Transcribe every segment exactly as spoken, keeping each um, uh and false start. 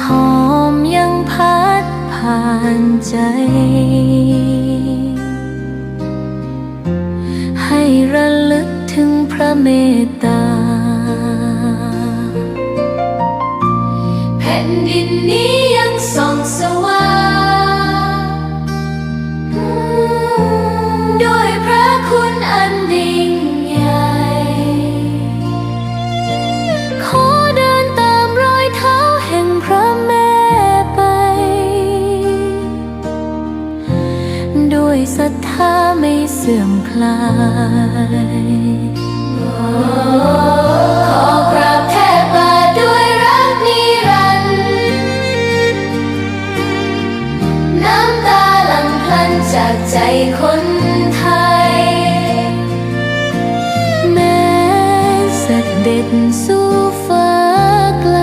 หอมยังพัดผ่านใจ๋ หื้อระลึกเถิงพระเมตต๋า แผ่นดินนี้ยังส่องสว่าง ด้วยพระคุณอันยิ่งใหญ่ ขอเดินต๋ามรอยเท้าแห่งพระแม่ไป ด้วยศรัทธาไม่เสื่อมคลาย ขอกราบแทบบาทด้วยรักนิรันดร์ น้ำต๋าหลั่งพลันจากใจ๋คนไทย แม้เสด็จสู่ฟ้าไกล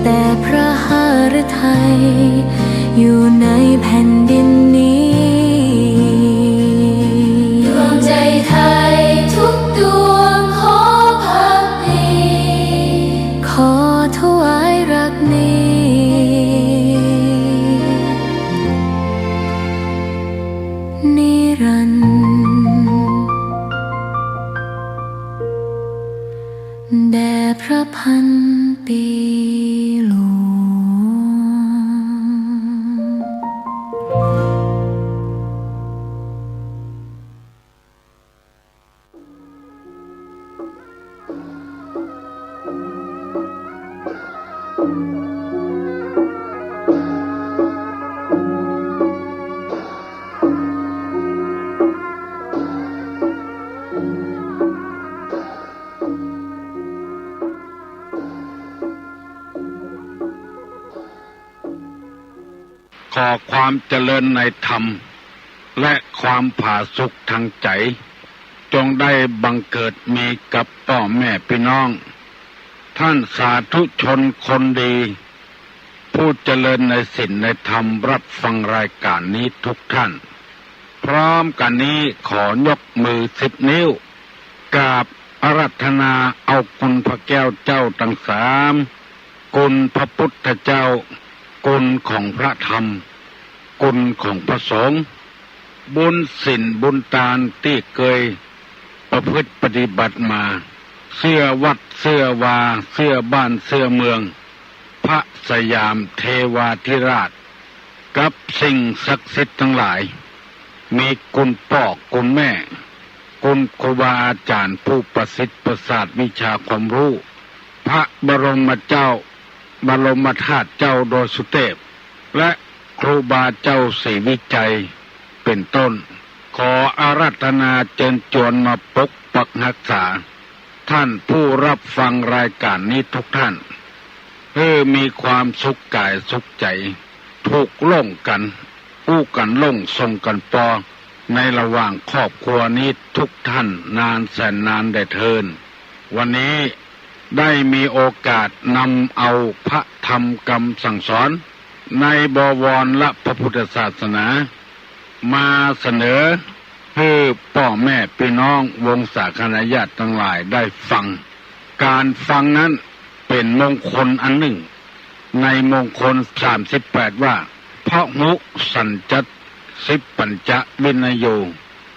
แต่พระหฤทัยอยู่ในแผ่นดินนี้ ดวงใจ๋ไทยทุกดวงขอภักดี ขอถวายรักนี้ นิรันดร์ แด่พระพันปีหลวง ขอความเจริญในธรรม และความผาสุกทางใจ๋ จงได้บังเกิดมีกับป้อแม่ปี้น้อง ท่านสาธุชนคนดี ผู้เจริญในศีลในธรรม รับฟังรายก๋านนี้ทุกท่าน พร้อมกั๋นนี้ขอยกมือสิบนิ้ว กราบอาราธนาเอาคุณพระแก้วเจ้าตังสาม คุณพระพุทธเจ้า คุณของพระธรรม คุณของพระสงฆ์ บุญศีลบุญตานตี้เกยประพฤติปฏิบัติมา เสื้อวัดเสื้อวา เสื้อบ้านเสื้อเมือง พระสยามเทวาธิราช กับสิ่งศักดิ์สิทธิ์ตังหลาย มีคุณป้อคุณแม่ คุณครูบาอาจ๋ารย์ผู้ประสิทธิ์ประสาทวิชาความฮู้ พระบรมเจ้า บรมธาตุเจ้าดอยสุเตพ และครูบาเจ้าศรีวิชัย เป๋นต้น ขออาราธนาเจิญจวนมาปกปักฮักษา ท่านผู้รับฟังรายก๋านนี้ทุกท่าน หื้อมีความสุขก๋ายสุขใจ๋ ถูกโล่งกั๋น อู้กั๋นโล่งส่งกั๋นปอ ในระหว่างครอบครัวนี้ทุกท่านนานแสนนานแด่เทิน วันนี้ได้มีโอกาสนำเอาพระธรรมกำสั่งสอน ในบวรละพระพุทธศาสนา มาเสนอหื้อป้อแม่ปี้น้องวงศาคณาญาติตังหลายได้ฟัง ก๋านฟังนั้นเป๋นมงคลอันนึ่ง ในมงคลสามสิบแปดว่า พหุสัญจะสิปปัญจะวินโย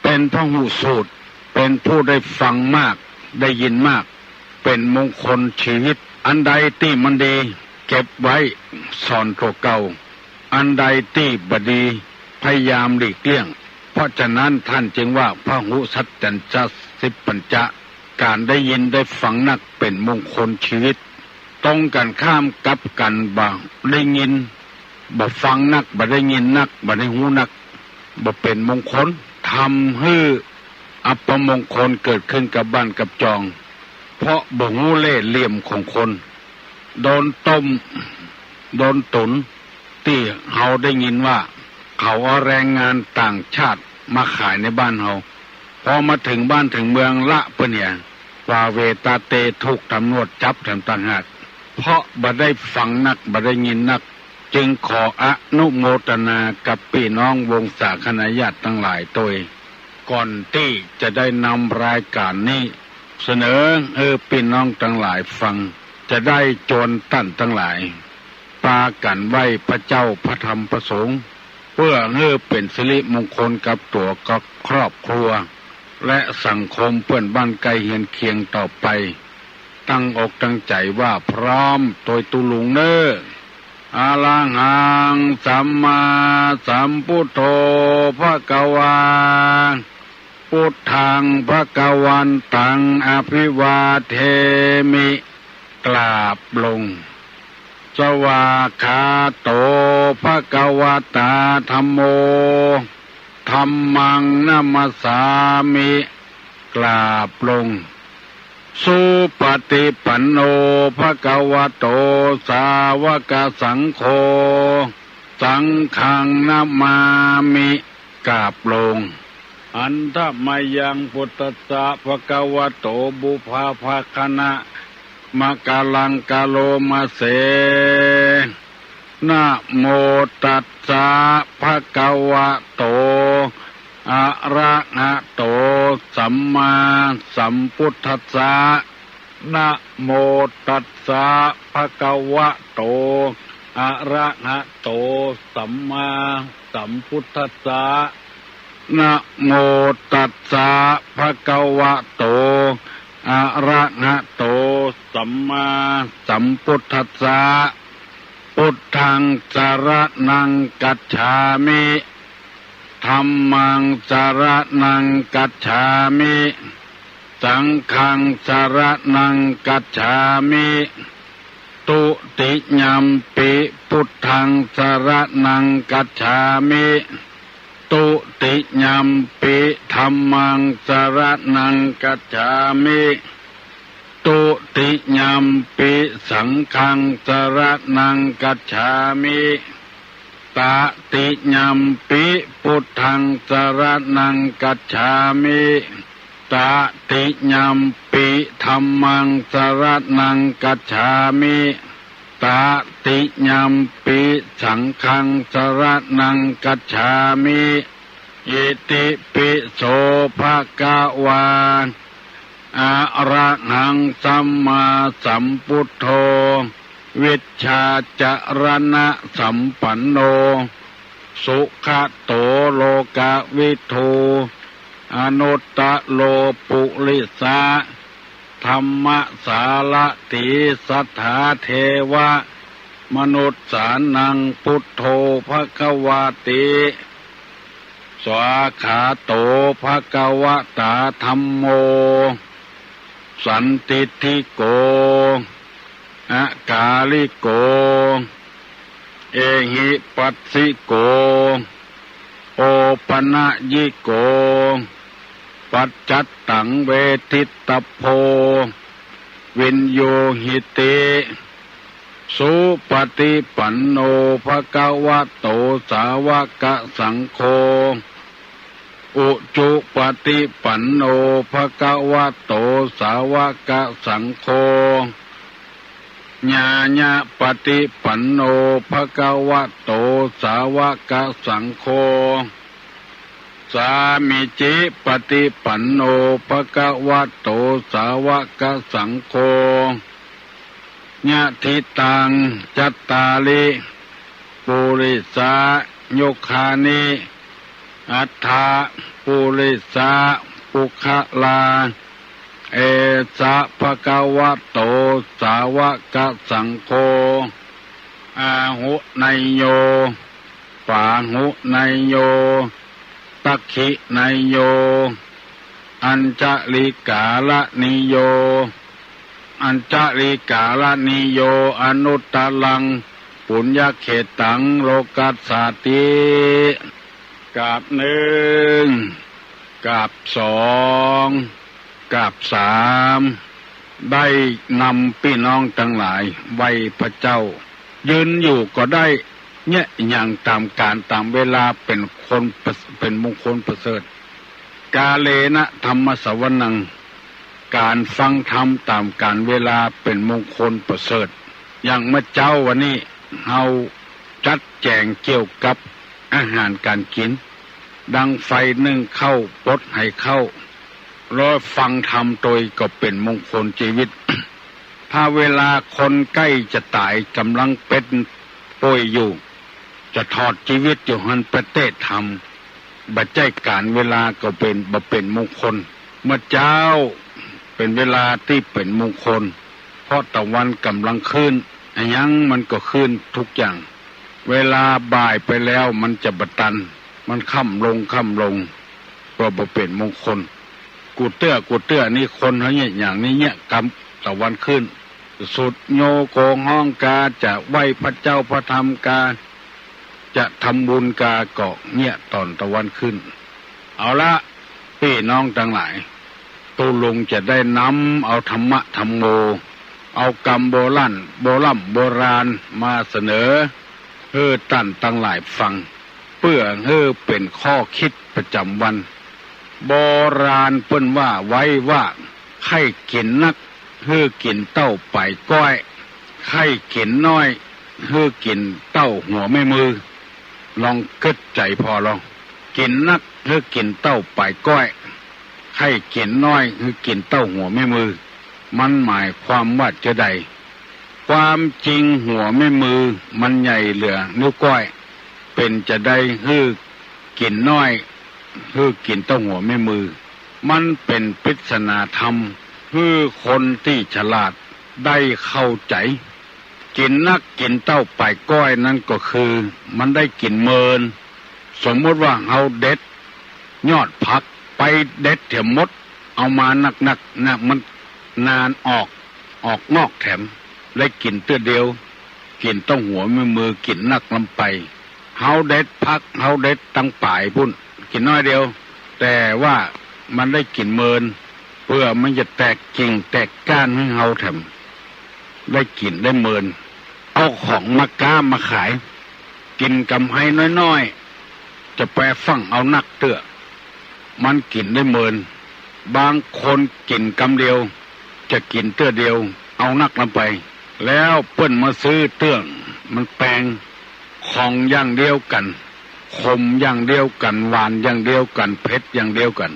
เป๋นพหุสูตร เป๋นผู้ได้ฟังมาก ได้ยินมาก เป๋นมงคลชีวิต อันใดตี้มันดี เก็บไว้ สอนตั๋วเก่า อันใดตี้บ่ดี พยายามหลีกเลี่ยง เพราะฉะนั้นท่านจึงว่า พหุสัญจะสิปปัญจะ ก๋านได้ยินได้ฟังนักเป๋นมงคลชีวิต ตรงกั๋นข้ามกลับกั๋น บ่ได้ยิน บ่ฟังนัก บ่ได้ยินนัก บ่ได้ฮู้นัก บ่เป๋นมงคล ทำหื้ออัปมงคลเกิดขึ้นกับบ้านกับจอง เพราะบ่ฮู้เล่ห์เหลี่ยมของคน โดนต้ม โดนตุ๋น ตี้เฮาได้ยินว่า เขาเอาแรงงานต่างชาติมาขายในบ้านเฮา พอมาเถิงบ้านเถิงเมืองละเปิ้นเหีย ว่าเวตาเต ถูกต๋ำรวจจับแถมต่างหาก เพราะบ่ได้ฟังนัก บ่ได้ยินนัก จึงขออนุโมทนากับปี้น้องวงศาคณาญาติตังหลายตวย ก่อนตี้จะได้นำรายก๋านนี้เสนอหื้อปี้น้องตังหลายฟัง จะได้จวนต้านตังหลาย ปากั๋นไหว้พระเจ้าพระธรรมพระสงฆ์ เปื้อหื้อเป๋นสิริมงคลกับตั๋วกับครอบครัว และสังคมเปื้อนบ้านใก้เฮือนเคียงต่อไป ตั้งอกตั้งใจ๋ว่าพร้อมตวยตุ๊ลุงเน่อ อะระหัง สัมมาสัมพุทโธ ภะคะวา พุทธัง ภะคะวันตัง อะภิวาเทมิ กราบลง สวากขาโต ภะคะวะตา ธัมโม ธัมมัง นะมัสสามิ กราบลง สุปะฏิปันโน ภะคะวะโต สาวะกะสังโฆ สังฆัง นะมามิ กราบลง หันทะมะยัง พุทธัสสะ ภะคะวะโต ปุพพะภะคะนะ มะกะลัง กะโรมะเส นะโมตัสสะ ภะคะวะโต อะระหะโต สัมมาสัมพุทธัสสะ นะโมตัสสะ ภะคะวะโต อะระหะโต สัมมาสัมพุทธัสสะ นะโมตัสสะ ภะคะวะโต อะระหะโต สัมมาสัมพุทธัสสะ พุทธัง สะระณัง กัจฉามิ ธัมมัง สะระณัง กัจฉามิ สังฆัง สะระณัง กัจฉามิ ทุติยัมปิ พุทธัง สะระณัง กัจฉามิ ทุติยัมปิ ธัมมัง สะระณัง กัจฉามิ ทุติยัมปิ สังฆัง สะระณัง กัจฉามิ ตติยัมปิ พุทธัง สะระณัง กัจฉามิ ตติยัมปิ ธัมมัง สะระณัง กัจฉามิ ตติยัมปิ สังฆัง สะระณัง กัจฉามิ อิติปิโส ภะคะวา อะระหัง สัมมาสัมพุทโธ วิชชาจะระณะสัมปันโน สุขะโต โลกะวิทู อนุตตะโร ปุริสะ ธัมมะสารถี สัตถาเทวะ มนุสสานัง พุทโธ ภะคะวาติ สวากขาโต ภะคะวะตา ธัมโม สันทิฏฐิโก อะกาลิโก เอหิปัสสิโก โอปะนะยิโก ปัจจัตตัง เวทิตตัพโพ วิญญูหิติ สุปะฏิปันโน ภะคะวะโต สาวะกะสังโฆ อุจุปะฏิปันโน ภะคะวะโต สาวะกะสังโฆ ญาญะปะฏิปันโน ภะคะวะโต สาวะกะสังโฆ สามีจิปะฏิปันโน ภะคะวะโต สาวะกะสังโฆ ยะถิตัง จัตตาริ ปุริสายุคานิ อัตถะ ปุริสะ ปุคคลา เอสะ ภะคะวะโต สาวะกะสังโฆ อาหุเนยโย ปาหุเนยโย ตักขิเนยโย อัญชะลิกาละนิโย อัญชะลิกาละนิโย อนุตตะรัง ปุญญะเขตัง โลกัสสาติ กราบหนึ่ง กราบสอง กราบสาม ได้นำปี้น้องตังหลายไหว้พระเจ้า ยืนอยู่ก็ได้ เยียะหยั่งต๋ามก๋าลต๋ามเวลาเป๋นคนประ- เป๋นมงคลประเสริฐ กาเลนะธัมมะสะวะนัง ก๋านฟังธรรมต๋ามก๋าลเวลาเป๋นมงคลประเสริฐ อย่างเมื่อเจ๊าวันนี้ เฮาจัดแจ๋งเกี่ยวกับอาหารก๋านกิ๋น ดังไฟนึ่งข้าว ปดไหข้าว แล้วฟังธรรมตวยก็เป๋นมงคลจีวิต ถ้าเวลาคนใก้จะต๋าย ก๋ำลังเป๋น ป่วยอยู่ จะถอดจีวิตอยู่หั้นไปเต๊ทำ บ่ใจ้ก๋านเวลาก็เป๋น บ่เป๋นมงคล เมื่อเจ๊าเป๋นเวลาตี้เป๋นมงคล เพราะตะวันก่ำลังขึ้น อะหยังมันก็ขึ้นทุกอย่าง เวลาบ่ายไปแล้วมันจะบ่ตัน มันค่ำลงค่ำลง ก็บ่เป๋นมงคล กู้เตื้อกู้เตื้อนี่คนเฮาเยียะอย่างนี้เยียะกำตะวันขึ้น สุดโยโกฮ้องกา จะไหว้พระเจ้าพระธรรมกา จะทำบุญกา ก็เยียะต๋อนตะวันขึ้น เอาละ ปี้น้องตังหลาย ตุ๊ลุงจะได้นำเอาธรรมะธัมโม เอากำโบร่ำโบร่ำโบราณมาเสนอ หื้อต้านตังหลายฟัง เปื้อหื้อเป๋นข้อคิดประจ๋ำวัน โบราณเปิ้นว่าไว้ว่า ใค่กิ๋นนัก หื้อกิ๋นเต้าป๋ายก้อย ใค่กิ๋นน้อย หื้อกิ๋นเต้าหัวแม่มือ ลองกึ๊ดใจ๋ผ่อลอง กิ๋นนัก หื้อกิ๋นเต้าป๋ายก้อย ใค่กิ๋นน้อย หื้อกิ๋นเต้าหัวแม่มือ มันหมายความว่าจาใด ความจริงหัวแม่มือมันใหญ่เหลือนิ้วก้อย เป๋นจาใดหื้อกิ๋นน้อย หื้อกิ๋นเต้าหัวแม่มือ มันเป๋นปริศนาธรรม หื้อคนตี้ฉลาดได้เข้าใจ๋ กิ๋นนักกิ๋นเต้าป๋ายก้อยนั้นก็คือ มันได้กิ๋นเมิน สมมุติว่าเฮาเด็ดยอดผักไปเด็ดเถื่อหมด เอามานักๆ นะ มันนานออก ออกนอกแถม ได้กิ๋นเตื้อเดียว กิ๋นเต้าหัวแม่มือกิ๋นนักลำไป เฮาเด็ดผัก เฮาเด็ดตังป๋ายปู้น กิ๋นน้อยเดียว แต่ว่ามันได้กิ๋นเมิน เปื้อมันจะแตกกิ่งแตกก้านหื้อเฮาแถม ได้กิ๋นได้เมิน เอาของมาก๊ามาขาย กิ๋นกำไฮน้อยๆ จะไปฟั่งเอานักเตื้อ มันกิ๋นได้เมิน บางคนกิ๋นกำเดียว จะกิ๋นเตื้อเดียว เอานักลำไป แล้วเปิ้นมาซื้อเตื้อง มันแปง ของอย่างเดียวกั๋น ขมอย่างเดียวกั๋น หวานอย่างเดียวกั๋น เผ็ดอย่างเดียวกั๋น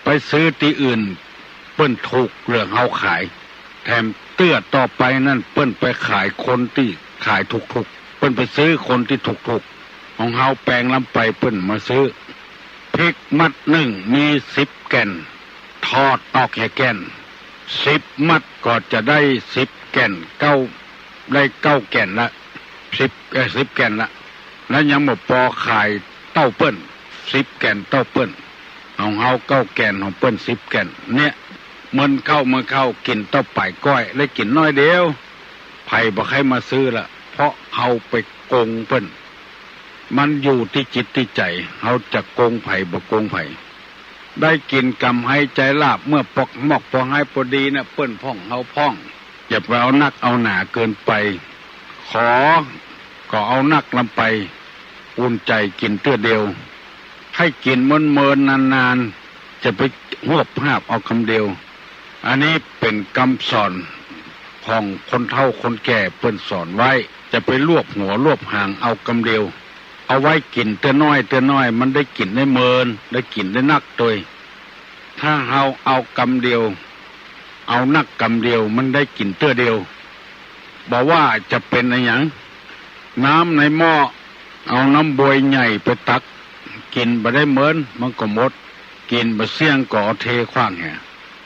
ไปซื้อตี้อื่น เปิ้นถูกเหลือเฮาขาย แถมเตื้อต่อไปนั้นเปิ้นไปขายคนตี้ขายถูกๆ เปิ้นไปซื้อคนตี้ถูกๆ ของเฮาแปงลำไปเปิ้นมาซื้อ พริกมัดนึ่งมีสิบแก่น ถอดออกแหแก่น สิบมัดก็จะได้สิบแก่น เก้า ได้เก้าแก่นละ สิบ เอ่อ สิบแก่นละ แล้วยังบ่ปอขายเต้าเปิ้น สิบแก่นเต้าเปิ้น ของเฮาเก้าแก่น ของเปิ้นสิบแก่น เนี่ย เมินเข้า เมินเข้า กิ๋นเต้าป๋ายก้อย ได้กิ๋นน้อยเดียว ใผบ่ใค่มาซื้อละ เพราะเฮาไปโกงเปิ้น มันอยู่ตี้จิตตี้ใจ๋ เฮาจะโกงใผบ่โกงใผ ได้กิ๋นกำไฮใจ๋ลาบ เมื่อปอกมอกปอไฮปอดีนะ เปิ้นพ่องเฮาพ่อง อย่าไปเอานักเอาหนาเกินไป ขอก็เอานักลำไป อุ่นใจ๋กิ๋นเตื้อเดียว ใค่กิ๋นเมินๆ นานๆ จะไปหวบหาบเอากำเดียว อันนี้เป๋นกำสอนของคนเฒ่าคนแก่เปิ้นสอนไว้ จะไปรวบหัวรวบหางเอากำเดียว เอาไว้กิ๋นเตื้อน้อยเตื้อน้อย มันได้กิ๋นได้เมิน ได้กิ๋นได้นักตวย ถ้าเฮาเอากำเดียว เอานักกำเดียว มันได้กิ๋นเตื้อเดียว บ่ว่าจะเป๋นอะหยัง น้ำในหม้อ เอาน้ำบวยใหญ่ไปตัก กิ๋นบ่ได้เมิน มันก็หมด กิ๋นบ่เสี้ยงก็เอาเทขว้างแห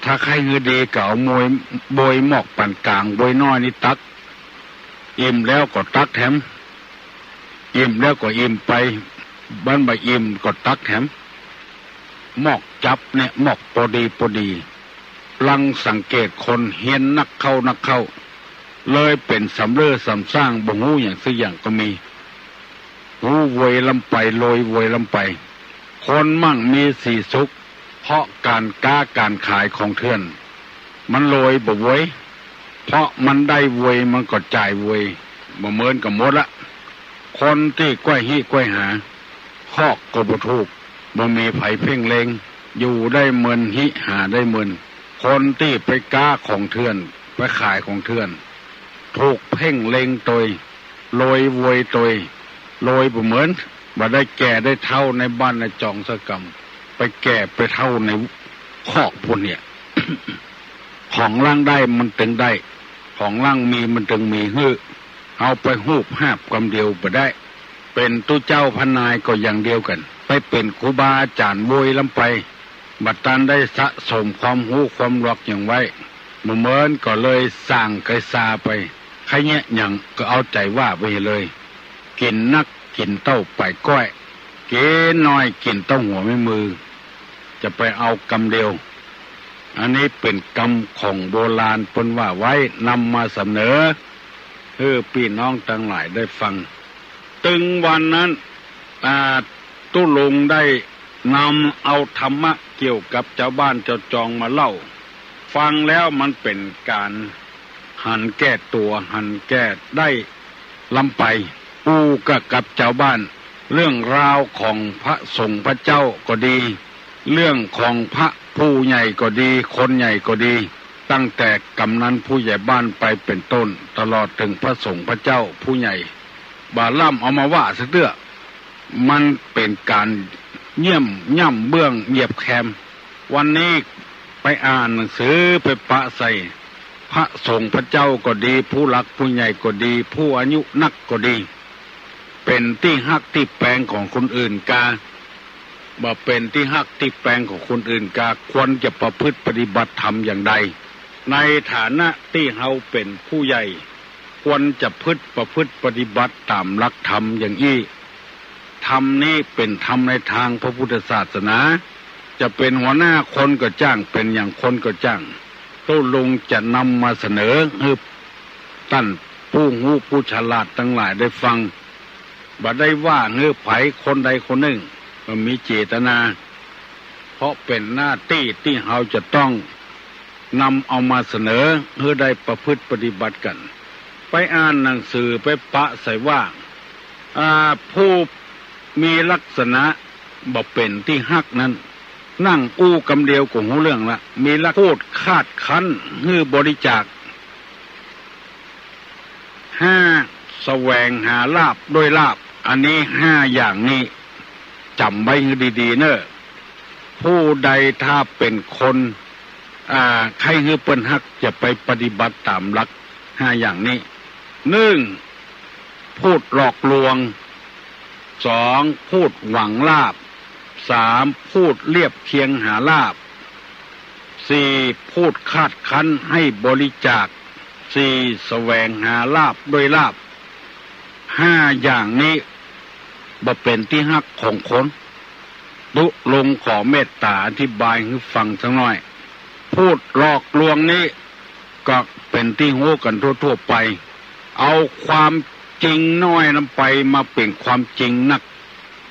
ถ้าใค่หื้อดีก็เอาบวย บวยหมอกปานก๋าง บวยน้อยนี่ตัก อิ่มแล้วก็ตักแถม อิ่มแล้วก็อิ่มไป บันบ่อิ่มก็ตักแถม หมอกจับเนี่ย หมอกปอดีปอดี ลังสังเกตคนเฮียนนักเข้านักเข้า เลยเป๋นสำเริ้อสำซ้าง บ่ฮู้หยังสักอย่างก็มี ฮู้โวยลำไป โลยโวยลำไป คนมั่งมีสีสุข เพราะก๋านก๊าก๋านขายของเถื่อน มันโลยบ่โวย เพราะมันได้โวยมันก็จ่ายโวย บ่เมินก็หมดละ คนตี้ใก้หิใก้หา คอกก็บ่ถูก บ่มีใผเพ่งเล็ง อยู่ได้เมินหิหาได้เมิน คนตี้ไปก๊าของเถื่อน ไปขายของเถื่อน ถูกเพ่งเล็งตวย โลยโวยตวย โลยบ่เมิน บ่ได้แก่ได้เฒ่าในบ้านในจองสักกำ ไปแก่ไปเฒ่าในคอกปู้นเนี่ย ของหลังได้มันตึงได้ ของหลังมีมันตึงมีหื้อ เอาไปฮูบฮาบกำเดียวบ่ได้ เป๋นตุ๊เจ้าพระนายก็อย่างเดียวกั๋น ไปเป๋นครูบาอาจ๋ารย์โวยล้ำไป บ่ตันได้สะสมความฮู้ความหลอกหยังไว้ บ่เหมือนก็เลยส่างไกสาไป ใค่เยียะหยังก็เอาใจ๋ว่าไปเลย กิ๋นนักกิ๋นเต้าป๋ายก้อย กิ๋นน้อยกิ๋นเต้าหัวแม่มือ จะไปเอากำเดียว อันนี้เป๋นกำของโบราณเปิ้นว่าไว้ นำมาเสนอ หื้อปี้น้องตังหลายได้ฟัง ตึงวันนั้น อ่า ตุ๊ลุงได้นำเอาธรรมะเกี่ยวกับจาวบ้านจาวจองมาเล่า ฟังแล้วมันเป๋นก๋านหันแก่ตั๋ว หันแก่ได้ล้ำไป อู้กะกับจาวบ้าน เรื่องราวของพระสงฆ์พระเจ้าก็ดี เรื่องของพระผู้ใหญ่ก็ดี คนใหญ่ก็ดี ตั้งแต่กำนันผู้ใหญ่บ้านไปเป๋นต้น ตลอดเถิงพระสงฆ์พระเจ้าผู้ใหญ่ บ่ล้ำเอามาว่าสักเตื้อ มันเป๋นก๋านเยียะย่ำเบื้องเหยียบแคม วันนี้ไปอ่านหนังสือไปปะใส่ พระสงฆ์พระเจ้าก็ดี ผู้หลักผู้ใหญ่ก็ดี ผู้อายุนักก็ดี เป๋นตี้ฮักตี้แปงของคนอื่นกา บ่เป๋นตี้ฮักตี้แปงของคนอื่นกา ควรจะประพฤติปฏิบัติธรรมอย่างใด ในฐานะตี้เฮาเป๋นผู้ใหญ่ ควรจะพฤติประพฤติปฏิบัติต๋ามหลักธรรมอย่างอี้ ธรรมนี้เป๋นธรรมในตางพระพุทธศาสนา จะเป๋นหัวหน้าคนก็จ้าง เป๋นอย่างคนก็จ้าง ตุ๊ลุงจะนำมาเสนอหื้อต้านผู้ฮู้ผู้ฉลาดตังหลายได้ฟัง บ่ได้ว่าหื้อใผคนใดคนนึ่ง บ่มีเจตนา เพราะเป๋นหน้าตี้ตี้เฮาจะต้องนำเอามาเสนอหื้อได้ประพฤติปฏิบัติกั๋น ไปอ่านหนังสือไปปะใส่ว่า อ่า ผู้มีลักษณะบ่เป๋นตี้ฮักนั้น นั่งอู้กำเดียวก็ฮู้เรื่องละ มีลักษณะพูดคาดคั้นหื้อบริจาค ห้า แสวงหาลาภด้วยลาภ อันนี้ห้าอย่างนี้ จ๋ำไว้หื้อดีๆ เน่อ ผู้ใดถ้าเป๋นคน อ่า ใค่หื้อเปิ้นฮักจะไปปฏิบัติต๋ามหลักห้าอย่างนี้ หนึ่ง พูดหลอกลวง สอง พูดหวังลาภ สาม พูดเรียบเคียงหาลาภ สี่ พูดคาดคั้นให้บริจาค สี่ แสวงหาลาภด้วยลาภ ห้าอย่างนี้บ่เป๋นตี้ฮักของคน ตุ๊ลุงขอเมตต๋าอธิบายหื้อฟังสักหน้อย พูดหลอกลวงนี้ก็เป๋นตี้ฮู้กั๋นทั่วๆ ไป เอาความจริงน้อยนั้นไปมาเป๋นความจริงนัก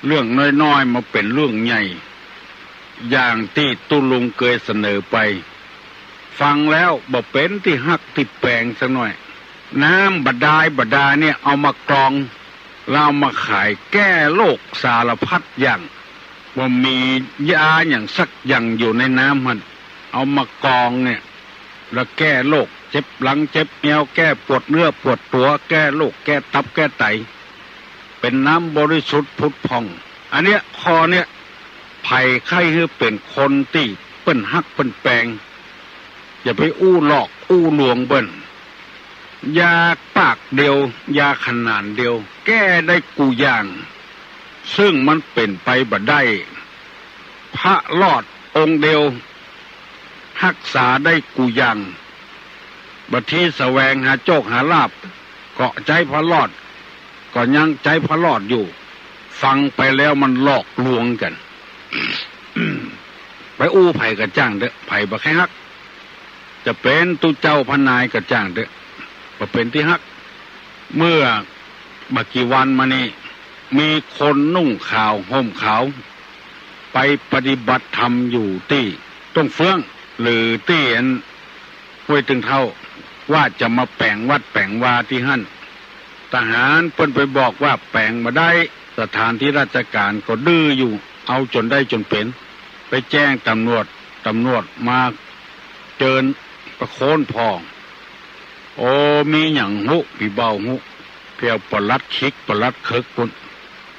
เรื่องน้อยๆ มาเป๋นเรื่องใหญ่ อย่างตี้ตุ๊ลุงเกยเสนอไป ฟังแล้วบ่เป๋นตี้ฮักตี้แปงสักหน้อย น้ำบาดาลบาดาลเนี่ยเอามากรอง แล้วเอามาขายแก้โรคสารพัดอย่าง บ่มียาหยังสักอย่างอยู่ในน้ำหั้น เอามากรองเนี่ย แล้วแก้โรคเจ็บหลังเจ็บเอว แก้ปวดเนื้อปวดตั๋ว แก้โรคแก้ตับแก้ไต เป๋นน้ำบริสุทธิ์ผุดผ่อง อันเนี้ย ข้อเนี้ย ใผใค่หื้อเป๋นคนตี้เปิ้นฮักเปิ้นแปง อย่าไปอู้หลอกอู้ลวงเปิ้น ยาปากเดียว ยาขนานเดียว แก้ได้กู้อย่าง ซึ่งมันเป๋นไปบ่ได้ พระรอดองค์เดียว ฮักษาได้กู้อย่าง บางทีแสวงหาโจคหาลาภ ก็ใจ๊พระรอด ก็ยังใจ๊พระรอดอยู่ ฟังไปแล้วมันหลอกลวงกั๋น ไปอู้ใผก็จ้างเต๊อะ ใผบ่ใค่ฮัก จะเป๋นตุ๊เจ้าพระนายก็จ้างเต๊อะ บ่เป๋นตี้ฮัก เมื่อบ่กี่วันมานี้ มีคนนุ่งขาวห่มขาว ไปปฏิบัติธรรมอยู่ตี้ต้งเฟื้อง หรือตี้อันห้วยตึงเถ้า ว่าจะมาแป๋งวัดแป๋งวาตี้หั้น ทหารเปิ้นไปบอกว่าแป๋งบ่ได้ สถานที่ราชการก็ดื้ออยู่ เอาจ๋นได้จ๋นเป๋น ไปแจ้งตำรวจ ตำรวจมาเจิญประโคนพ่อง โอ้ มีหยังฮู้ ปี้เบาฮู้ เปียวปลัดคิกปลัดเคิกปุ้น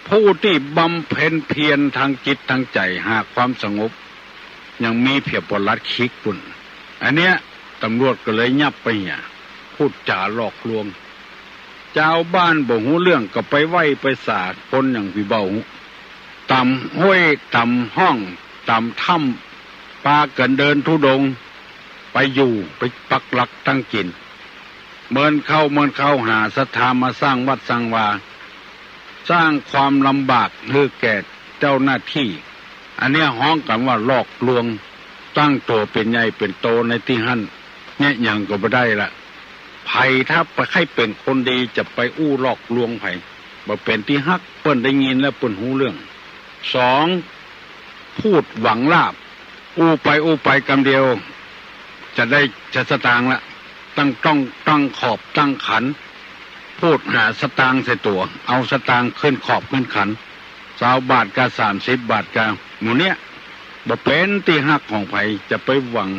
ผู้ตี้บำเพ็ญเพียรทางจิตทางใจ๋หาความสงบ ยังมีเปียวปลัดคิกปุ้น อันเนี้ย ตำรวจก็เลยยับไปเหีย พูดจ๋าหลอกลวง จาวบ้านบ่ฮู้เรื่องก็ไปไหว้ไปสาคนอย่างปี้เบา ต๋ามห้วย ต๋ามฮ่อง ต๋ามถ้ำ ปากั๋นเดินธุดงค์ไปอยู่ ไปปักหลักตั้งกิ๋น เมินเข้า เมินเข้าหาศรัทธามาสร้างวัดสร้างวา สร้างความลำบากหื้อแก่เจ้าหน้าตี้ อันเนี้ยฮ้องกั๋นว่าหลอกลวง ตั้งตั๋วเป๋นใหญ่เป๋นโตในตี้หั้น เยียะหยังก็บ่ได้ละ ใผถ้าใค่เป๋นคนดีจะไปอู้หลอกลวงใผ บ่เป๋นตี้ฮัก เปิ้นได้ยินแล้วเปิ้นฮู้เรื่อง สอง พูดหวังลาภ อู้ไปอู้ไปกำเดียว จะได้จะสตางค์ละ ตั้งต้องตั้งขอบตั้งขัน พูดหาสตางค์ใส่ตั๋ว เอาสตางค์ขึ้นขอบขึ้นขัน ซาวบาทกา สามสิบบาทกา หมู่เนี้ย บ่เป๋นตี้ฮักของใผ จะไปหวัง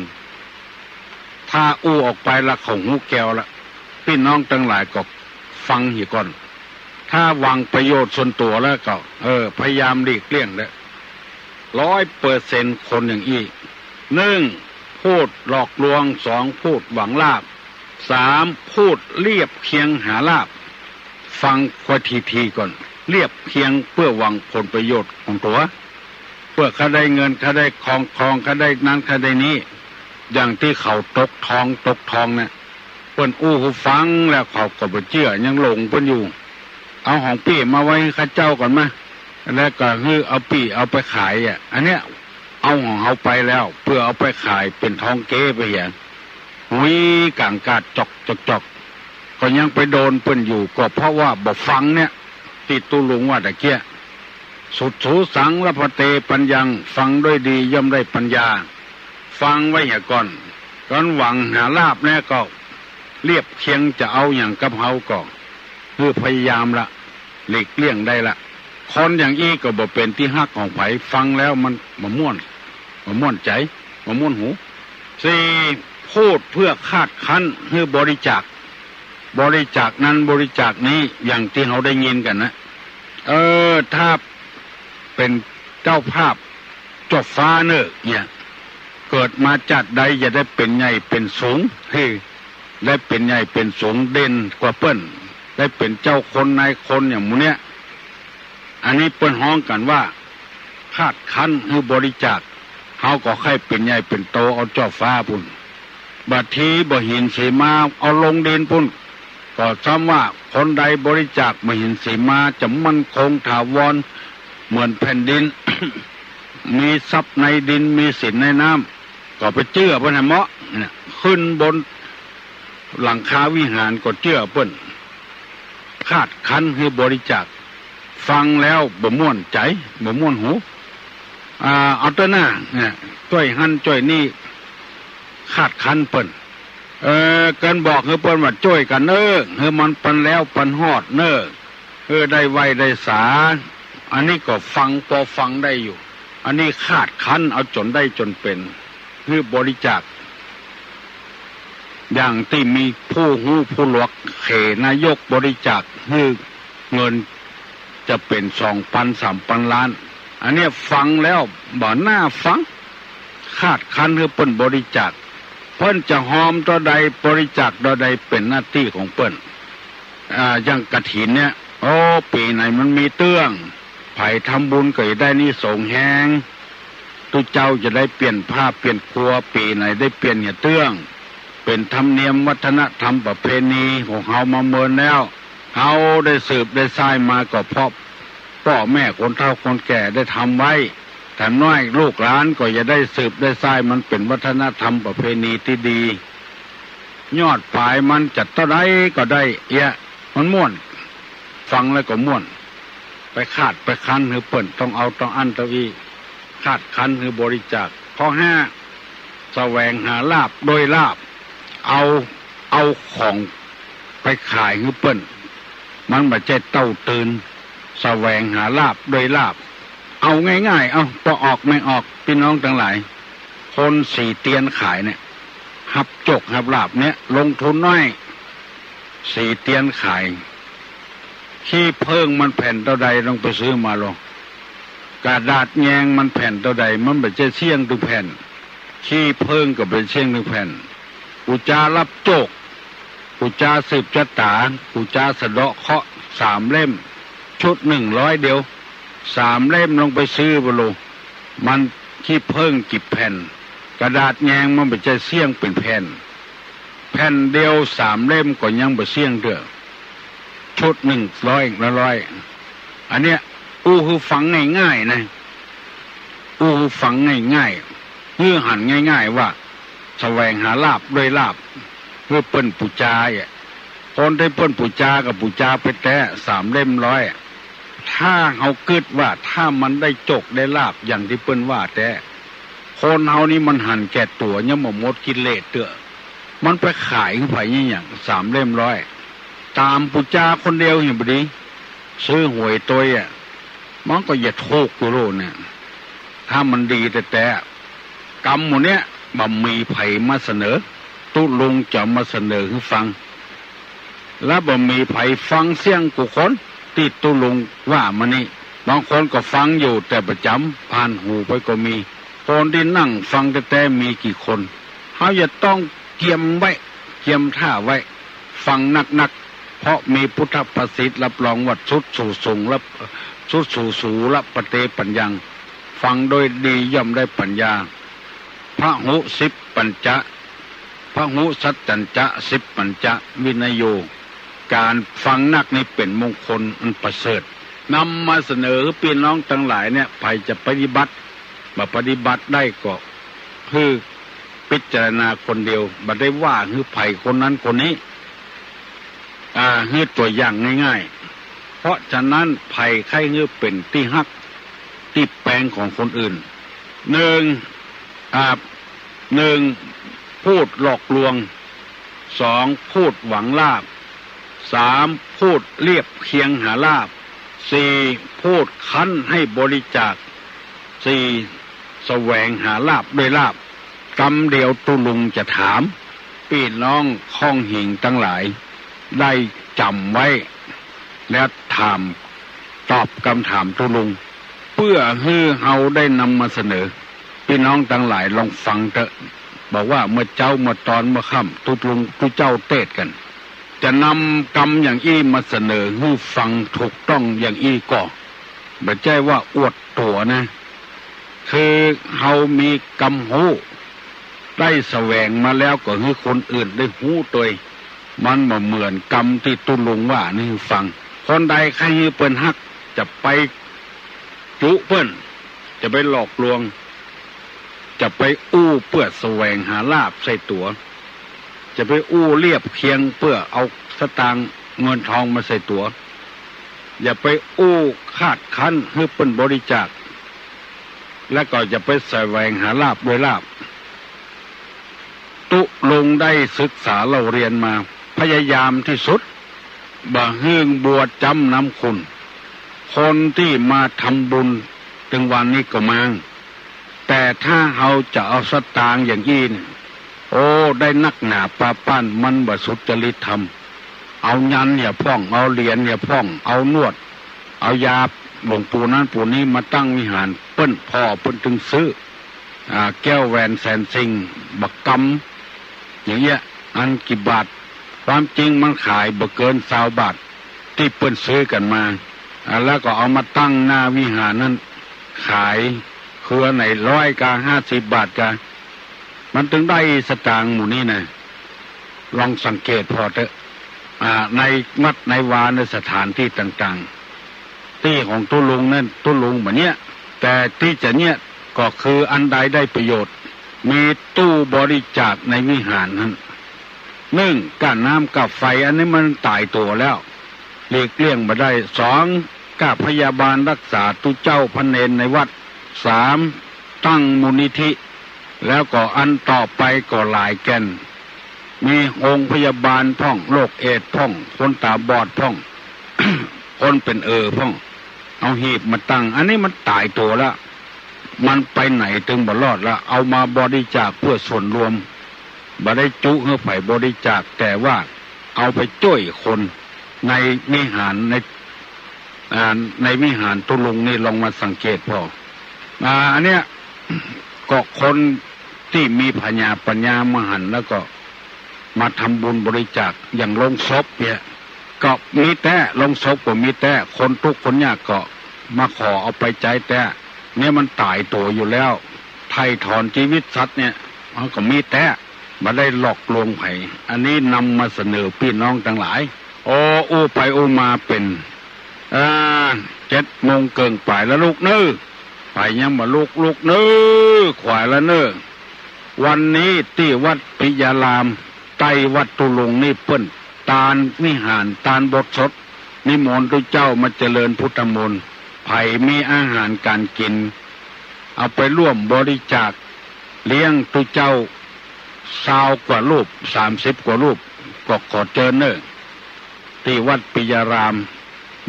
ถ้าอู้ออกไปละเขาฮู้แก้วละ ปี้น้องตังหลายก็ฟังเหียก่อน ถ้าหวังประโยชน์ส่วนตั๋วแล้วก็ เออ พยายามหลีกเลี่ยงเต๊อะ ร้อยเปอร์เซ็นต์ คนอย่างอี้ นึ่ง พูดหลอกลวง สอง พูดหวังลาภ สาม พูดเลียบเคียงหาลาภ ฟังค่อยทีๆ ก่อน เลียบเคียงเปื้อหวังผลประโยชน์ของตั๋ว เปื้อข้าได้เงิน ข้าได้คอง คอง ข้าได้นั้น ข้าได้นี้ อย่างตี้เขาตกทอง ตกทองเนี่ย เปิ้นอู้หื้อฟังแล้วเขาก็บ่เจื้อ ยังหลงเปิ้นอยู่ เอาของปี้มาไว้หื้อข้าเจ้าก่อนมะ แล้วก็หื้อเอาปี้เอาไปขายอะ อันเนี้ย เอาของเฮาไปแล้ว เปื้อเอาไปขายเป๋นทองเก๊ไปเหีย หุยก๋างกาดจอกจอกจอก ก็ยังไปโดนเปิ้นอยู่ ก็เพราะว่าบ่ฟังเนี่ย ตี้ตุ๊ลุงว่าตะเกียะ สุดสูสัง ลัพพะเต ปัญญัง ฟังด้วยดีย่อมได้ปัญญา ฟังไว้เหียก่อน ก่อนหวังหาลาภเนี่ยก็เลียบเคียงจะเอาหยังกับเฮาก็ หื้อพยายามละ หลีกเลี่ยงได้ละ คนอย่างอี้ก็บ่เป๋นตี้ฮักของใผ ฟังแล้วมันบ่ม่วน บ่ม่วนใจ๋ บ่ม่วนหู สี่ พูดเปื้อคาดคั้นหื้อบริจาค บริจาคนั้นบริจาคนี้ อย่างตี้เฮาได้ยินกั๋นนะ เออ ถ้าเป๋นเจ้าภาพ เจ้าฟ้าเน่อเนี่ย เกิดมาจาติใดจะได้เป๋นใหญ่เป๋นสูง หื้อ ได้เป๋นใหญ่เป๋นสูง เด่นกว่าเปิ้น ได้เป๋นเจ้าคนนายคนอย่างหมู่เนี้ย อันนี้เปิ้นฮ้องกั๋นว่า คาดคั้นหื้อบริจาค เฮาก็ใค่เป๋นใหญ่เป๋นโตเอาเจ้าฟ้าปู้น บางทีบ่าหินสีมาเอาลงดินปู้น ก็ซ้ำว่าคนใดบริจาคบ่าหินสีมาจะมั่นคงถาวร เหมือนแผ่นดิน มีทรัพย์ในดิน มีสินในน้ำ ก็ไปเจื้อเปิ้นหั้นเหมาะ เนี่ย ขึ้นบนหลังคาวิหารก็เจื้อเปิ้น คาดคั้นหื้อบริจาค ฟังแล้วบ่ม่วนใจ๋ บ่ม่วนหู อ่า เอาเต๊อะหน้า เนี่ย จ้วยหั้นจ้วยนี่ คาดคั้นเปิ้น เออ เกินบอกหื้อเปิ้นว่าจ้วยกั๋นเน่อ หื้อมันปันแล้วปันฮอดเน่อ หื้อได้ไหว้ได้สา อันนี้ก็ฟัง ปอฟังได้อยู่ อันนี้คาดคั้นเอาจ๋นได้จ๋นเป๋น หื้อบริจาค อย่างตี้มีผู้ฮู้ผู้หลวกเขนายกบริจาคหื้อเงินจะเป๋นสองปันสามปันล้าน อันเนี้ยฟังแล้วบ่น่าฟัง คาดคั้นหื้อเปิ้นบริจาค เปิ้นจะฮอมเต้าใดบริจาคเต้าใดเป๋นหน้าตี้ของเปิ้น อ่า อย่างกฐินเนี่ย โอ้ ปี๋ไหนมันมีเตื้อง ใผทำบุญก็จะได้อานิสงส์แฮง ตุ๊เจ้าจะได้เปลี่ยนผ้าเปลี่ยนครัว ปี๋ไหนได้เปลี่ยนเหียเตื้อง เป๋นธรรมเนียมวัฒนธรรมประเพณีของเฮามาเมินแล้ว เฮาได้สืบได้สานมาก็เพราะป้อแม่คนเฒ่าคนแก่ได้ทำไว้ แถมน้อยลูกหลานก็จะได้สืบได้สาน มันเป๋นวัฒนธรรมประเพณีตี้ดี ยอดปลายมันจะเต้าใดก็ได้เอียะ มันม่วน ฟังแล้วก็ม่วน ไปคาดไปคั้นหื้อเปิ้นต้องเอาต้องอั้นเต้าอี้ คาดคั้นหื้อบริจาค ข้อห้า แสวงหาลาภด้วยลาภ เอา เอาของไปขายหื้อเปิ้น มันบ่ใจ้เต้าตื่น แสวงหาลาภด้วยลาภ เอาง่ายๆ เอา ปอออกแม่ออก ปี้น้องตังหลาย คนสีเตียนขายเนี่ย ฮับโจคฮับลาภเนี่ย ลงทุนน้อย สีเตียนขาย ขี้เผิ้งมันแผ่นเต้าใด ต้องไปซื้อมาลอง กระดาษแยงมันแผ่นเต้าใด มันบ่ใจ้เสี้ยงตึงแผ่น ขี้เผิ้งก็เป๋นเสี้ยงตึงแผ่น อุจจารับโจค ปู่จาสืบจะต๋า ปู่จาสะเดาะเคราะห์ สามเล่ม ชุดหนึ่งร้อยเดียว สามเล่ม ลองไปซื้อบ่ลู มันขี้เผิ้งกี่แผ่น กระดาษแยงมันบ่ใจ้เสี้ยงเป๋นแผ่น แผ่นเดียวสามเล่มก็ยังบ่เสี้ยงเตื้อ ชุดหนึ่งร้อยละร้อย อันเนี้ยอู้หื้อฟังง่ายๆ นะ อู้หื้อฟังง่ายๆ หื้อหันง่ายๆ ว่าแสวงหาลาภด้วยลาภ หื้อเปิ้นปู๋จาอะ คนตี้เปิ้นปู๋จาก็ปู๋จาไปแต๊สามเล่มร้อย ถ้าเฮากึ๊ดว่าถ้ามันได้โจคได้ลาภอย่างตี้เปิ้นว่าแต๊ คนเฮานี่มันหันแก่ตั๋วยังบ่หมดกิเลสเตื้อ มันไปขายหื้อใผอะหยังสามเล่มร้อย ต๋ามปู๋จาคนเดียวนี่บ่ดี ซื้อหวยตวยอะ มันก็จะถูกอยู่โลดเนี่ย ถ้ามันดีแต๊ๆ กำหมู่เนี้ยบ่มีใผมาเสนอ ตุ๊ลุงจะมาเสนอหื้อฟัง และบ่มีใผฟังเสี้ยงกู้คนตี้ตุ๊ลุงว่ามานี่ บางคนก็ฟังอยู่แต่ประจ๋ำ ผ่านหูไปก็มี คนตี้นั่งฟังแต๊ๆ มีกี่คน เฮาจะต้องเกียมไว้ เกียมท่าไว้ ฟังนักๆ เพราะมีพุทธภาษิตรับรองว่า สุดสูสูงละ สุดสูสูละปะเตปัญญัง ฟังโดยดีย่อมได้ปัญญา พะหุสิปปัญจะ พะหุสัจจัญจะ สิปปัญจะวินโย ก๋านฟังนักนี่เป๋นมงคลอันประเสริฐ นำมาเสนอหื้อปี้น้องตังหลายเนี่ย ใผจะปฏิบัติ บ่ปฏิบัติได้ก็หื้อพิจารณาคนเดียว บ่ได้ว่าหื้อใผคนนั้นคนนี้ อ่า หื้อตั๋วอย่างง่ายๆ เพราะฉะนั้นใผใค่หื้อเป๋นตี้ฮัก ตี้แปงของคนอื่น หนึ่ง อ่า หนึ่ง พูดหลอกลวง สอง พูดหวังลาภ สาม พูดเรียบเคียงหาลาภ สี่ พูดคั้นให้บริจาค สี่ แสวงหาลาภด้วยลาภ กำเดียวตุ๊ลุงจะถาม ปี้น้องข้องหิงตังหลาย ได้จ๋ำไว้ แล้วถาม ตอบกำถามตุ๊ลุง เปื้อหื้อเฮาได้นำมาเสนอ ปี้น้องตังหลายลองฟังเต๊อะ บอกว่าเมื่อเจ๊าเมื่อตอนเมื่อค่ำตุ๊ลุงตุ๊เจ้าเตสน์กั๋น จะนำกำอย่างอี้มาเสนอหื้อฟังถูกต้องอย่างอี้ก่อ บ่ใจ้ว่าอวดตั๋วนะ คือเฮามีกำฮู้ ได้แสวงมาแล้วก็หื้อคนอื่นได้ฮู้ตวย มันบ่เหมือนกำตี้ตุ๊ลุงว่านี่หื้อฟัง คนใดใค่หื้อเปิ้นฮัก จะไปจุเปิ้น จะไปหลอกลวง จะไปอู้เปื้อแสวงหาลาภใส่ตั๋ว จะไปอู้เรียบเคียงเปื้อเอาสตางค์เงินทองมาใส่ตั๋ว อย่าไปอู้คาดคั้นหื้อเปิ้นบริจาค และก็อย่าไปแสวงหาลาภด้วยลาภ ตุ๊ลุงได้ศึกษาเล่าเรียนมา พยายามตี้สุด บ่หื้อบัวจ๊ำน้ำขุ่น คนตี้มาทำบุญตึงวันนี้ก็มาง แต่ถ้าเฮาจะเอาสตางค์อย่างอี้เนี่ย โอ้ ได้นักหนาปาปั้น มันบ่สุจริตธรรม เอายันต์เหียพ่อง เอาเหรียญเหียพ่อง เอานวด เอายาหลวงปู่นั้นปู่นี้มาตั้งวิหาร เปิ้นผ่อเปิ้นตึงซื้อ อ่า แก้วแหวนแสนสิ่ง บ่กำ อย่างเงี้ย อันกี่บาท ความจริงมันขายบ่เกินซาวบาท ตี้เปิ้นซื้อกั๋นมา อ่า แล้วก็เอามาตั้งหน้าวิหารนั้น ขายเครือไหนร้อยกา ห้าสิบบาทกา มันตึงได้สตางค์หมู่นี้นะ ลองสังเกตผ่อเต๊อะ อ่า ในวัดในวาในสถานตี้ต่างๆ ตี้ของตุ๊ลุงนั้น ตุ๊ลุงบ่เยียะ แต่ตี้จะเยียะก็คืออันใดได้ประโยชน์ มีตู้บริจาคในวิหารนั้น นึ่ง ก้าน้ำก้าไฟ อันนี้มันต๋ายตั๋วแล้ว หลีกเลี่ยงบ่ได้ สอง ก้าพยาบาลรักษาตุ๊เจ้าพระเณรในวัด สาม ตั้งมูลนิธิ แล้วก็อันต่อไปก็หลายแก่น มีโฮงพยาบาลพ่อง โรคเอดส์พ่อง คนต๋าบอดพ่อง คนเป๋นเอ่อพ่อง เอาหีบมาตั้ง อันนี้มันต๋ายตั๋วแล้ว มันไปไหนตึงบ่รอดแล้ว เอามาบริจาคเพื่อส่วนรวม บ่ได้จุหื้อใผบริจาค แต่ว่าเอาไปจ้วยคนในวิหาร ใน อ่า ในวิหารตุ๊ลุงนี่ ลองมาสังเกตผ่อ อ่า อันเนี้ย ก็คนตี้มีผญาปัญญามาหันแล้วก็ มาทำบุญบริจาค อย่างโลงศพเนี่ย ก็มีแต๊ โลงศพก็มีแต๊ คนตุ๊กข์คนยากก็มาขอเอาไปใจ๊แต๊ เนี่ยมันต๋ายตั๋วอยู่แล้ว ไถ่ถอนจีวิตสัตว์เนี่ย มันก็มีแต๊ บ่ได้หลอกลวงใผ อันนี้นำมาเสนอปี้น้องตังหลาย โอ้ อู้ไปอู้มาเป๋น อ่า เจ็ดโมงเกิ่งป๋ายแล้วลูกเน้อ ใผยังบ่ลุก ลุกเน้อ ขวายแล้วเน้อ วันนี้ตี้วัดปิยาราม ใต้วัดตุลุงนี่เปิ้นตานวิหาร ตานโบสถ์สด นิมนต์ตุ๊เจ้ามาเจริญพุทธมนต์ ใผมีอาหารก๋านกิ๋น เอาไปร่วมบริจาคเลี้ยงตุ๊เจ้า ซาวกว่ารูป สามสิบกว่ารูป ก็ขอเจิญเน้อ ตี้วัดปิยาราม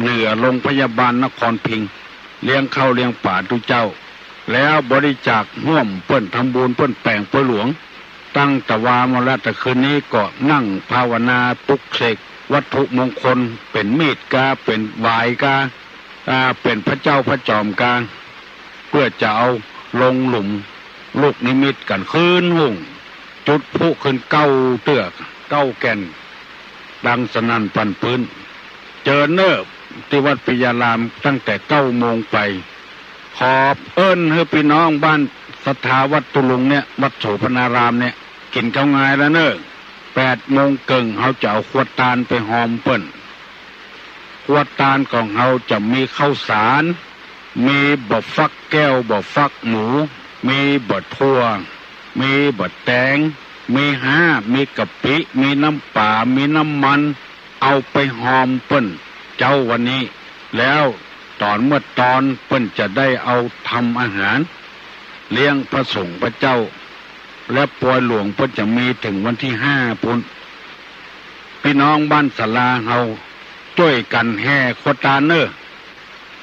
เหนือโรงพยาบาลนครพิงค์ เลี้ยงข้าวเลี้ยงป๋าตุ๊เจ้า แล้วบริจาคฮ่วมเปิ้น ทำบุญเปิ้นแป๋งปอยหลวง ตั้งแต่วามาแล้ว แต่คืนนี้ก็นั่งภาวนาปลุกเสกวัตถุมงคล เป๋นมีดกา เป๋นหวายกา อ่า เป๋นพระเจ้าพระจอมกา เปื้อจะเอาลงหลุมลูกนิมิตกั๋น คืนฮุ่ง จุดพลุขึ้นเก้าเตื้อ เก้าแก่น ดังสนั่นปั่นปื๊น เจิญเน้อ ตี้วัดปิยารามตั้งแต่เก้าโมงไป ขอเอิ้นหื้อปี้น้องบ้านศรัทธาวัดตุลุงเนี่ย วัดโสภณารามเนี่ย กิ๋นข้าวงายแล้วเน้อ แปดโมงเกิ่งเฮาจะเอาครัวตานไปฮอมเปิ้น ครัวตานของเฮาจะมีข้าวสาร มีบ่าฟักแก้ว บ่าฟักหมู มีบ่าถั่ว มีบ่าแตง มีฮ้า มีกะปิ มีน้ำป๋า มีน้ำมัน เอาไปฮอมเปิ้นเจ๊าวันนี้ แล้วต๋อนเมื่อตอนเปิ้นจะได้เอาทำอาหาร เลี้ยงพระสงฆ์พระเจ้า และปอยหลวงเปิ้นจะมีเถิงวันตี้ห้าปู๊น ปี้น้องบ้านศาลาเฮาจ้วยกั๋นแห่ครัวตานเน้อ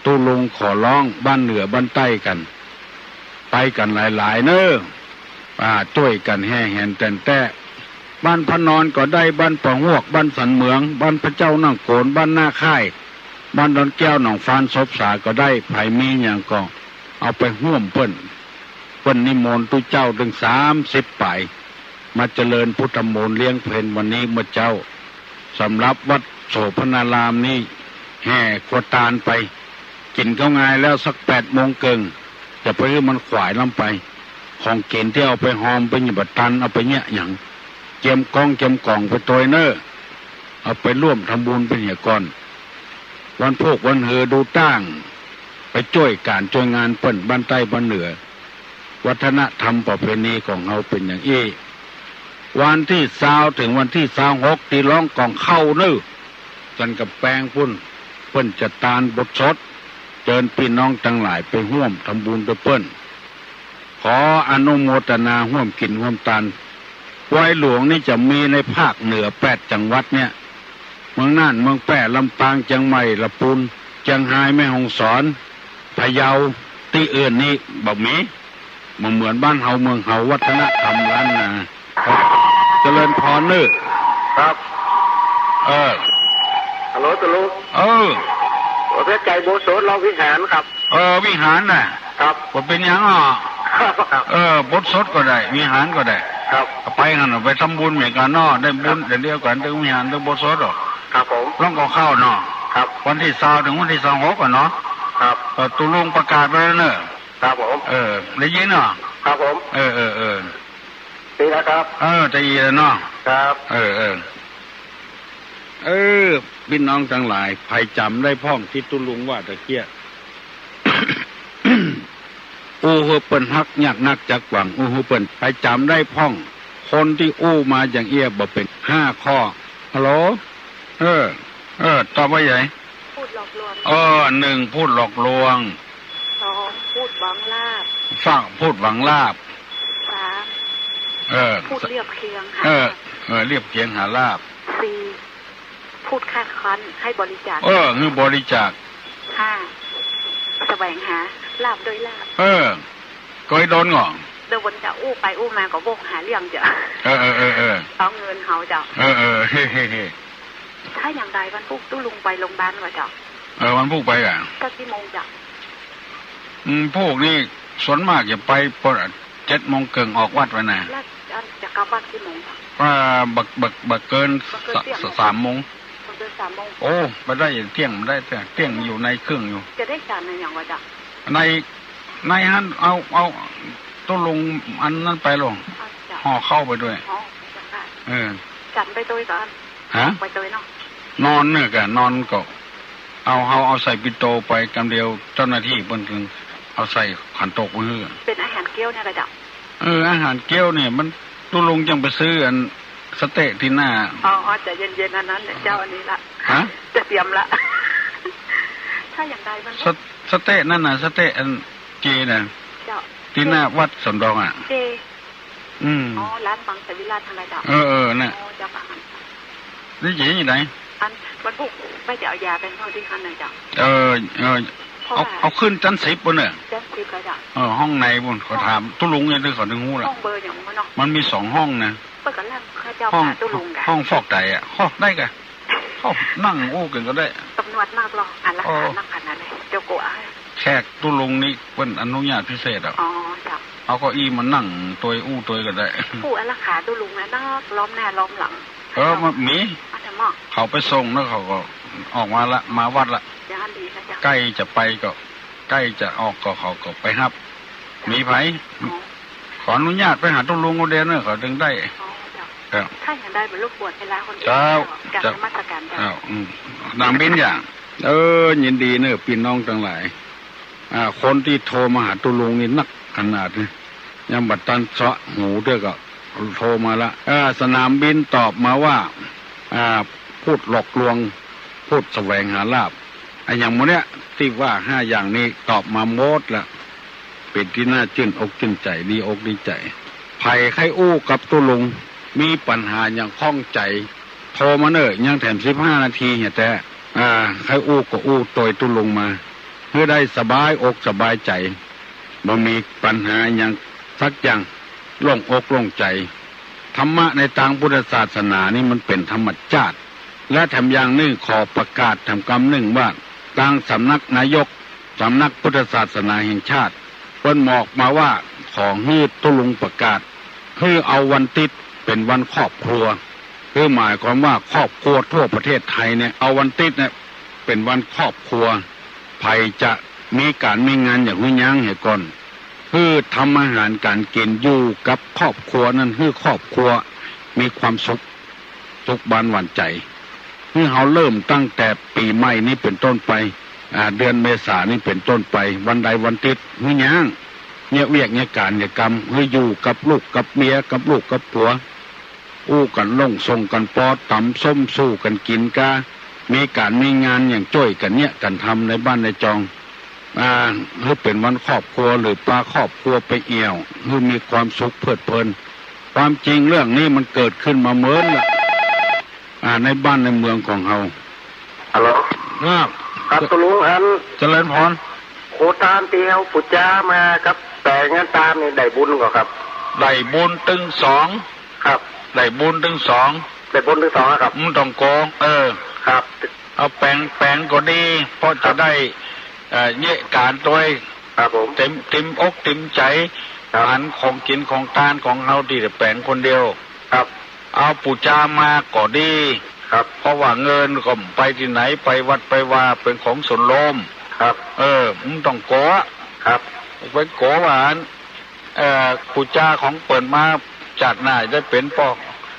ตุ๊ลุงขอร้อง บ้านเหนือบ้านใต้กั๋น ไปกั๋นหลายๆ เน้อ อ่า จ้วยกั๋นแห่แหนแต๋นแต๊ บ้านพระนอนก็ได้ บ้านป่าฮวก บ้านสันเหมือง บ้านพระเจ้านั่งโกน บ้านหน้าค่าย บ้านดอนแก้ว หนองฟาน ศพสาก็ได้ ใผมีหยังก็เอาไปฮ่วมเปิ้น เปิ้นนิมนต์ตุ๊เจ้าเถิงสามสิบป๋าย มาเจริญพุทธมนต์เลี้ยงเพลวันนี้เมื่อเจ๊า สำหรับวัดโสภณารามนี่ แห่ครัวตานไป กิ๋นข้าวงายแล้วสักแปดโมงเกิ่ง จะไปหื้อมันขวายล้ำไป ของกิ๋นตี้เอาไปฮอมไปหยิบบ่ตัน เอาไปเยียะหยัง เจียมกองเจียมก่องไปตวยเน้อ เอาไปร่วมทำบุญเปิ้นเหียก่อน วันพูกวันหือดูตั้ง ไปจ้วยก๋านจ้วยงานเปิ้น บ้านใต้บ้านเหนือ วัฒนธรรมประเพณีของเฮาเป๋นอย่างอี้ วันตี้ซาวเถิงวันตี้ซาวหก ตี้ร้องก๋องเข้าเน้อ สันก๋ำแปงปู๊น เปิ้นจะตานโบสถ์สด เจิญปี้น้องตังหลายไปฮ่วมทำบุญตวยเปิ้น ขออนุโมทนาฮ่วมกิ๋นฮ่วมตาน ปอยหลวงนี่จะมีในภาคเหนือแปดจังหวัดเนี่ย เมืองน่าน เมืองแป้ ลำปาง เจียงใหม่ ละปูน เจียงฮาย แม่ฮ่องสอน พะเยา ตี้อื่นนี่บ่มี บ่เหมือนบ้านเฮาเมืองเฮา วัฒนธรรมล้านนา เจริญพรเน้อ ครับ เออ ฮัลโหล ตุ๊ลุง เออ ผมจะใจ๋อุโบสถรอบวิหารครับ เออ วิหารน่ะ ครับ บ่เป๋นหยังอ่ะ ครับ เออ โบสถ์สดก็ได้ วิหารก็ได้ ครับ ไปหั้นน่ะ ไปทำบุญเหมือนกั๋นเนาะ ได้บุญ ครับ เดี๋ยวเดียวกั๋น ตึงวิหาร ตึงโบสถ์สดอ่ะ ครับผม ร้องก๋องเข้าเนาะ ครับ วันตี้ซาวเถิงวันตี้ซาวหกอ่ะเนาะ ครับ เออ ตุ๊ลุงประกาศไว้แล้วเน้อ ครับผม เออ ได้ยินเนาะ ครับผม เออ เออ เออ ดีแล้วครับ เออ ได้ยินแล้วเนาะ ครับ เออ เออ เออ ปี้น้องตังหลาย ใผจ๋ำได้พ่องตี้ตุ๊ลุงว่าตะเกียะ อู้หื้อเปิ้นฮักยากนักจักหวัง อู้หื้อเปิ้น ใผจ๋ำได้พ่อง คนตี้อู้มาอย่างเอี้ยบ่เป๋น ห้าข้อ ฮัลโหล เออ เออ ตอบว่าไง พูดหลอกลวง เออ หนึ่ง พูดหลอกลวง สอง พูดหวังลาภ สอง พูดหวังลาภ สาม เออ พูดเรียบเคียงหา เออ เออ เรียบเคียงหาลาภ สี่ พูดคาดคั้นให้บริจาค เออ หื้อบริจาค ห้า แสวงหาลาภด้วยลาภ เออ เกยโดนก่อ เดี๋ยววันจะอู้ไปอู้มาก็วกหาเรื่องเจ้า เออ เออ เออ เออ เอาเงินเขาเจ้า เออ เออ เฮ้ เฮ้ เฮ้ ถ้าอย่างใดวันพุธตุ๊ลุงไปโรงพยาบาลก่อเจ้า เออ วันพุธไปก่อ สักกี่โมงเจ้า อืม พุธนี่ส่วนมากจะไปปะ เจ็ดโมงเกิ่งออกวัดไปนะ แล้วอันจะกลับบ้านกี่โมงคะ ว่าบ่ บ่ บ่เกิน บ่เกินเตี้ยง สะ สามโมง บ่เกินสามโมง โอ้ ไปได้เตี้ยง บ่ได้เตี้ยง เตี้ยงอยู่ในเครื่องอยู่ จะได้ฉันอะหยังวะเจ้า ใน ในหั้น เอา เอาตุ๊ลุงอันนั้นไปลง เอาเจ้า ห่อข้าวไปด้วย อ๋อ เจ้าค่ะ เออ ฉันไปตวยก่อน ฮะ ไปตวยเนาะ นอนเนี่ยกะ นอนก็ เอา เฮาเอาใส่ปิ่นโตไปกำเดียว เจ้าหน้าตี้เปิ้นจึงเอาใส่ขันโตกไว้หื้อ เป๋นอาหารเก๊ยวเนี่ยกะเจ้า เออ อาหารเก๊ยวเนี่ย มันตุ๊ลุงจั่งไปซื้ออันสะเต๊ะตี้หน้า อ๋อ อ๋อ ใจ๋เย็นๆ อันนั้นเนี่ยเจ้า อันนี้ละ ฮะ จะเตรียมละ ถ้าอย่างใดมัน สะ สะเต๊ะนั่นน่ะ สะเต๊ะอันเจน่ะ เจ้า ตี้หน้าวัดสวนดอกอะ เจ อืม อ๋อ ร้านมังสวิรัตินั่นแหละเจ้า เออ เออ น่ะ อ๋อ เจ้าค่ะ นี่จะยังไง อันวันพุธไปจะเอายาไปเฝ้าตี้หั้นนะเจ้า เออ เออ เพราะ เอา ว่า เอาขึ้นจั๊นสิบปู้นเน่อ จั๊นสิบแล้วเจ้า เออ ห้องในปู้น ขอถามตุ๊ลุงเนี่ย ตี้เขาถึงฮู้ละ ห้องเบอร์อย่างนั้นเนาะ มันมีสองห้องนะ เปิ้นก็เล่าข้าเจ้า ห้อง หาตุ๊ลุงกะ ห้องฟอกไตอะ ฮะ ได้กะ เฮานั่งอู้กั๋นก็ได้ ตำรวจนักลอ อันละ อ๋อ หานักขนาดไหน เจ้ากั๋ว แขกตุ๊ลุงนี่เปิ้นอนุญาตพิเศษอะ อ๋อ เจ้า เอาเก้าอี้มานั่งตวยอู้ตวยก็ได้ ผู้อารักขาตุ๊ลุงนะ นักล้อมหน้าล้อมหลัง เออ มันมี อาตมา เขาไปส่งแล้วเขาก็ออกมาละ มาวัดละ อย่างนั้นดีนะเจ้า ใก้จะไปก็ ใก้จะออกก็เขาก็ไปฮับ มีใผ อ๋อ ขออนุญาตไปหาตุ๊ลุงเอาเด้อเน่อ เขาจึงได้ อ๋อ เจ้า ครับ ถ้าอย่างใดบ่รบกวนเวลาคนอื่น เจ้า เจ้า กราบนมัสการเจ้า เจ้า อืม นางเบญจา เออ ยินดีเน่อ ปี้น้องตังหลาย อ่า คนตี้โทรมาหาตุ๊ลุงนี่นักขนาดนี้ ยังบ่ตันเซาะหูเตื้อก็โทรมาละ อ่า สนามบินตอบมาว่า อ่า พูดหลอกลวง พูดแสวงหาลาภ อะหยังหมู่เนี้ย ตี้ว่าห้าอย่างนี้ตอบมาหมดละ เป๋นตี้น่าจื้นอกจื้นใจ๋ ดีอกดีใจ๋ ใผใค่อู้กับตุ๊ลุง มีปัญหาหยังข้องใจ๋ โทรมาเน่อ ยังแถมสิบห้านาทีเหียแต๊ อ่า ใค่อู้ก็อู้ตวยตุ๊ลุงมา หื้อได้สบายอกสบายใจ๋ บ่มีปัญหาหยังสักอย่าง โล่งอกโล่งใจ๋ ธรรมะในตางพุทธศาสนานี่มันเป๋นธรรมชาติ และแถมอย่างนึ่งขอประกาศแถมกำนึ่งว่า ตางสำนักนายก สำนักพุทธศาสนาแห่งชาติ เปิ้นบอกมาว่า ขอหื้อตุ๊ลุงประกาศ หื้อเอาวันติ๊ดเป๋นวันครอบครัว คือหมายความว่าครอบครัวทั่วประเทศไทยเนี่ย เอาวันติ๊ดเนี่ยเป๋นวันครอบครัว ใผจะมีก๋านมีงานอย่างหื้อยั้งเหียก่อน หื้อทำอาหารก๋านกิ๋นอยู่กับครอบครัวนั้น หื้อครอบครัวมีความสุข สุขบานหวานใจ๋ หื้อเฮาเริ่มตั้งแต่ปี๋ใหม่นี้เป๋นต้นไป อ่า เดือนเมษานี้เป๋นต้นไป วันใดวันติ๊ดหื้อยั้ง เยียะเวียกเยียะก๋านเยียะกำ หื้ออยู่กับลูกกับเมีย กับลูกกับผัว อู้กั๋นโล่งส่งกั๋นปอ ต๋ำส้มสู่กั๋นกิ๋นกา มีก๋านมีงานอย่างจ้วยกั๋นเยียะกั๋นทำในบ้านในจอง อ่า หื้อเป๋นวันครอบครัว หรือปาครอบครัวไปเอี่ยว หื้อมีความสุขเพลิดเพลิน ความจริงเรื่องนี้มันเกิดขึ้นมาเมินละ อ่า ในบ้านในเมืองของเฮา ฮัลโหล ครับ ครับ ตุ๊ลุง อัน เจริญพร โคตานตี้เฮาปู๋จามากับแป๋งอันตานนี่ได้บุญก่อครับ ได้บุญตึงสอง ครับ ได้บุญตึงสอง ได้บุญตึงสองครับ อืม ต้องโก เออ ครับ เอาแป๋ง แป๋งก็ดี เพราะจะได้ เอ่อ เยียะก๋านตวย ครับผม เต็ม เต็มอกเต็มใจ๋ ครับ อันของกิ๋นของตานของเฮาตี้แป๋งคนเดียว ครับ เอาปู๋จามาก็ดี ครับ เพราะว่าเงินก็ไปตี้ไหน ไปวัดไปวา เป๋นของส่วนรวม ครับ เออ บ่ต้องกั๋ว ครับ ไปกั๋วว่าอัน เอ่อ ปู๋จาของเปิ้นมา จาติหน้าได้เป๋นป้อ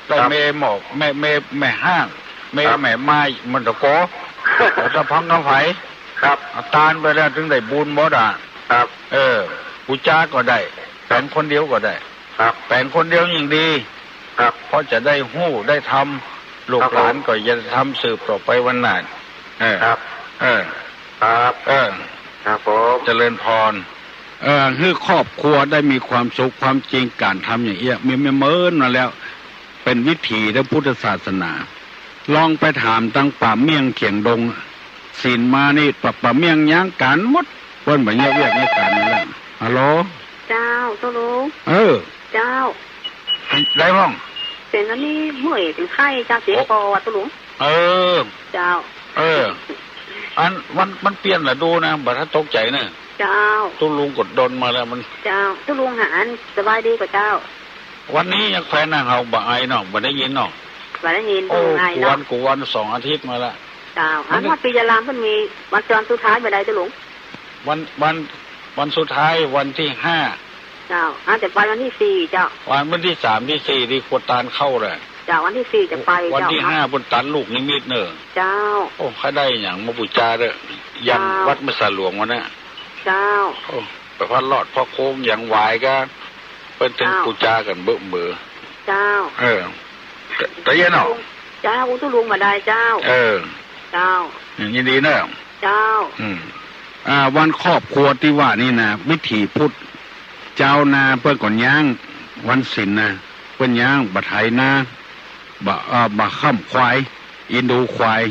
ได้ ครับ แม่หมอก แม่ แม่ แม่ฮ้าง แม่ ครับ แม่ไม้ บ่ต้องกั๋ว ครับ แต่ถ้าพังกำไผ ครับ เอาตานไปแล้วจึงได้บุญหมดอะ ครับ เออ ปู๋จาก็ได้ แป๋งคนเดียวก็ได้ ครับ แป๋งคนเดียวยิ่งดี ครับ เพราะจะได้ฮู้ได้ทำ ลูกหลานก็จะทำสืบต่อไปวันหน้า เออ ครับ เออ ครับ เออ ครับผม เจริญพร เออ หื้อครอบครัวได้มีความสุข ความจริงก๋านทำอย่างเอี้ย มี มีเมินมาแล้ว เป๋นวิถีตางพุทธศาสนา ลองไปถามตางป่าเมี่ยงเขียงดง ศีลมานี่ ป่า ป่าเมี่ยงย้างก๋านหมด เปิ้นบ่เยียะเวียกเยียะก๋านนี่แหละ ฮัลโหล เจ้า ตุ๊ลุง เออ เจ้า ได้พ่อง เป๋นอันนี้เมื่อยเป๋นไข้เจ้า เจ็บคอว่ะตุ๊ลุง เออ เจ้า เออ อัน มัน มันเปลี่ยนฤดูนะ บ่ต้องตกใจ๋เน่อ เจ้า ตุ๊ลุงก็ดนมาแล้วมัน เจ้า ตุ๊ลุงหาอันสบายดีก่อเจ้า วันนี้ยังแควนนางเฮาบ่ไอเนาะ บ่ได้ยินเนาะ บ่ได้ยิน โอ้ ตุ๊ลุงไอ กูวัน เนาะ กูวันสองอาทิตย์มาละ เจ้า อันนี้ อันว่าปียะลามมันมีวันจรสุดท้ายเมื่อใดตุ๊ลุง วัน วัน วันสุดท้ายวันที่ห้า เจ้า อาจจะไปวันที่สี่เจ้า วัน วันที่สามที่สี่ที่ครัวตานเข้าแหละ เจ้า วันที่สี่จะไป วันที่ เจ้า ห้า เนาะ เปิ้นตัดลูกนิมิตเน่อ เจ้า โอ้ ใค่ได้หยังมาบูชาเน่อ ยัน เจ้า วัดแม่สาหลวงวันน่ะ เจ้า โอ้ ไปพัดลอดพระโค้งยังหวายกา เปิ้นตึง เจ้า บูชากั๋นเบ้อเบ้อ เจ้า เออ ตะ ตะเยียะเนาะ เจ้า ตุ๊ลุงบ่ได้เจ้า เออ เจ้า ยินดีเน่อ เจ้า อืม อ่า วันครอบครัวตี้ว่านี่นะ วิถีพุทธ เจ้านาเปิ้นก็ย้าง วันศีลนะ เปิ้นย้าง บ่ไถนา บ่ เอ่อ บ่ค้ำควาย เอ็นดูควาย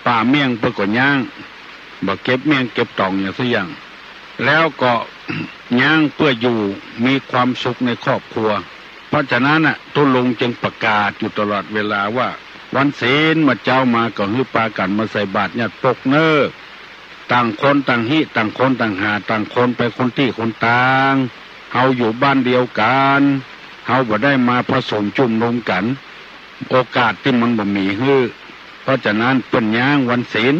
ป่าเมี่ยงเปิ้นก็ย้าง บ่เก็บเมี่ยงเก็บตองหยังสักอย่าง แล้วก็ย้างเปื้ออยู่มีความสุขในครอบครัว เพราะฉะนั้นน่ะ ตุ๊ลุงจึงประกาศอยู่ตลอดเวลาว่า วันศีลเมื่อเจ๊ามาก็หื้อปากั๋นมาใส่บาตรญาติปกเน่อ ต่างคนต่างฮิ ต่างคนต่างหา ต่างคนไปคนตี้คนตาง เฮาอยู่บ้านเดียวกั๋น เฮาบ่ได้มาผสมจุมนุมกั๋น โอกาสตี้มันบ่มีหื้อ เพราะฉะนั้นเปิ้นย้างวันศีล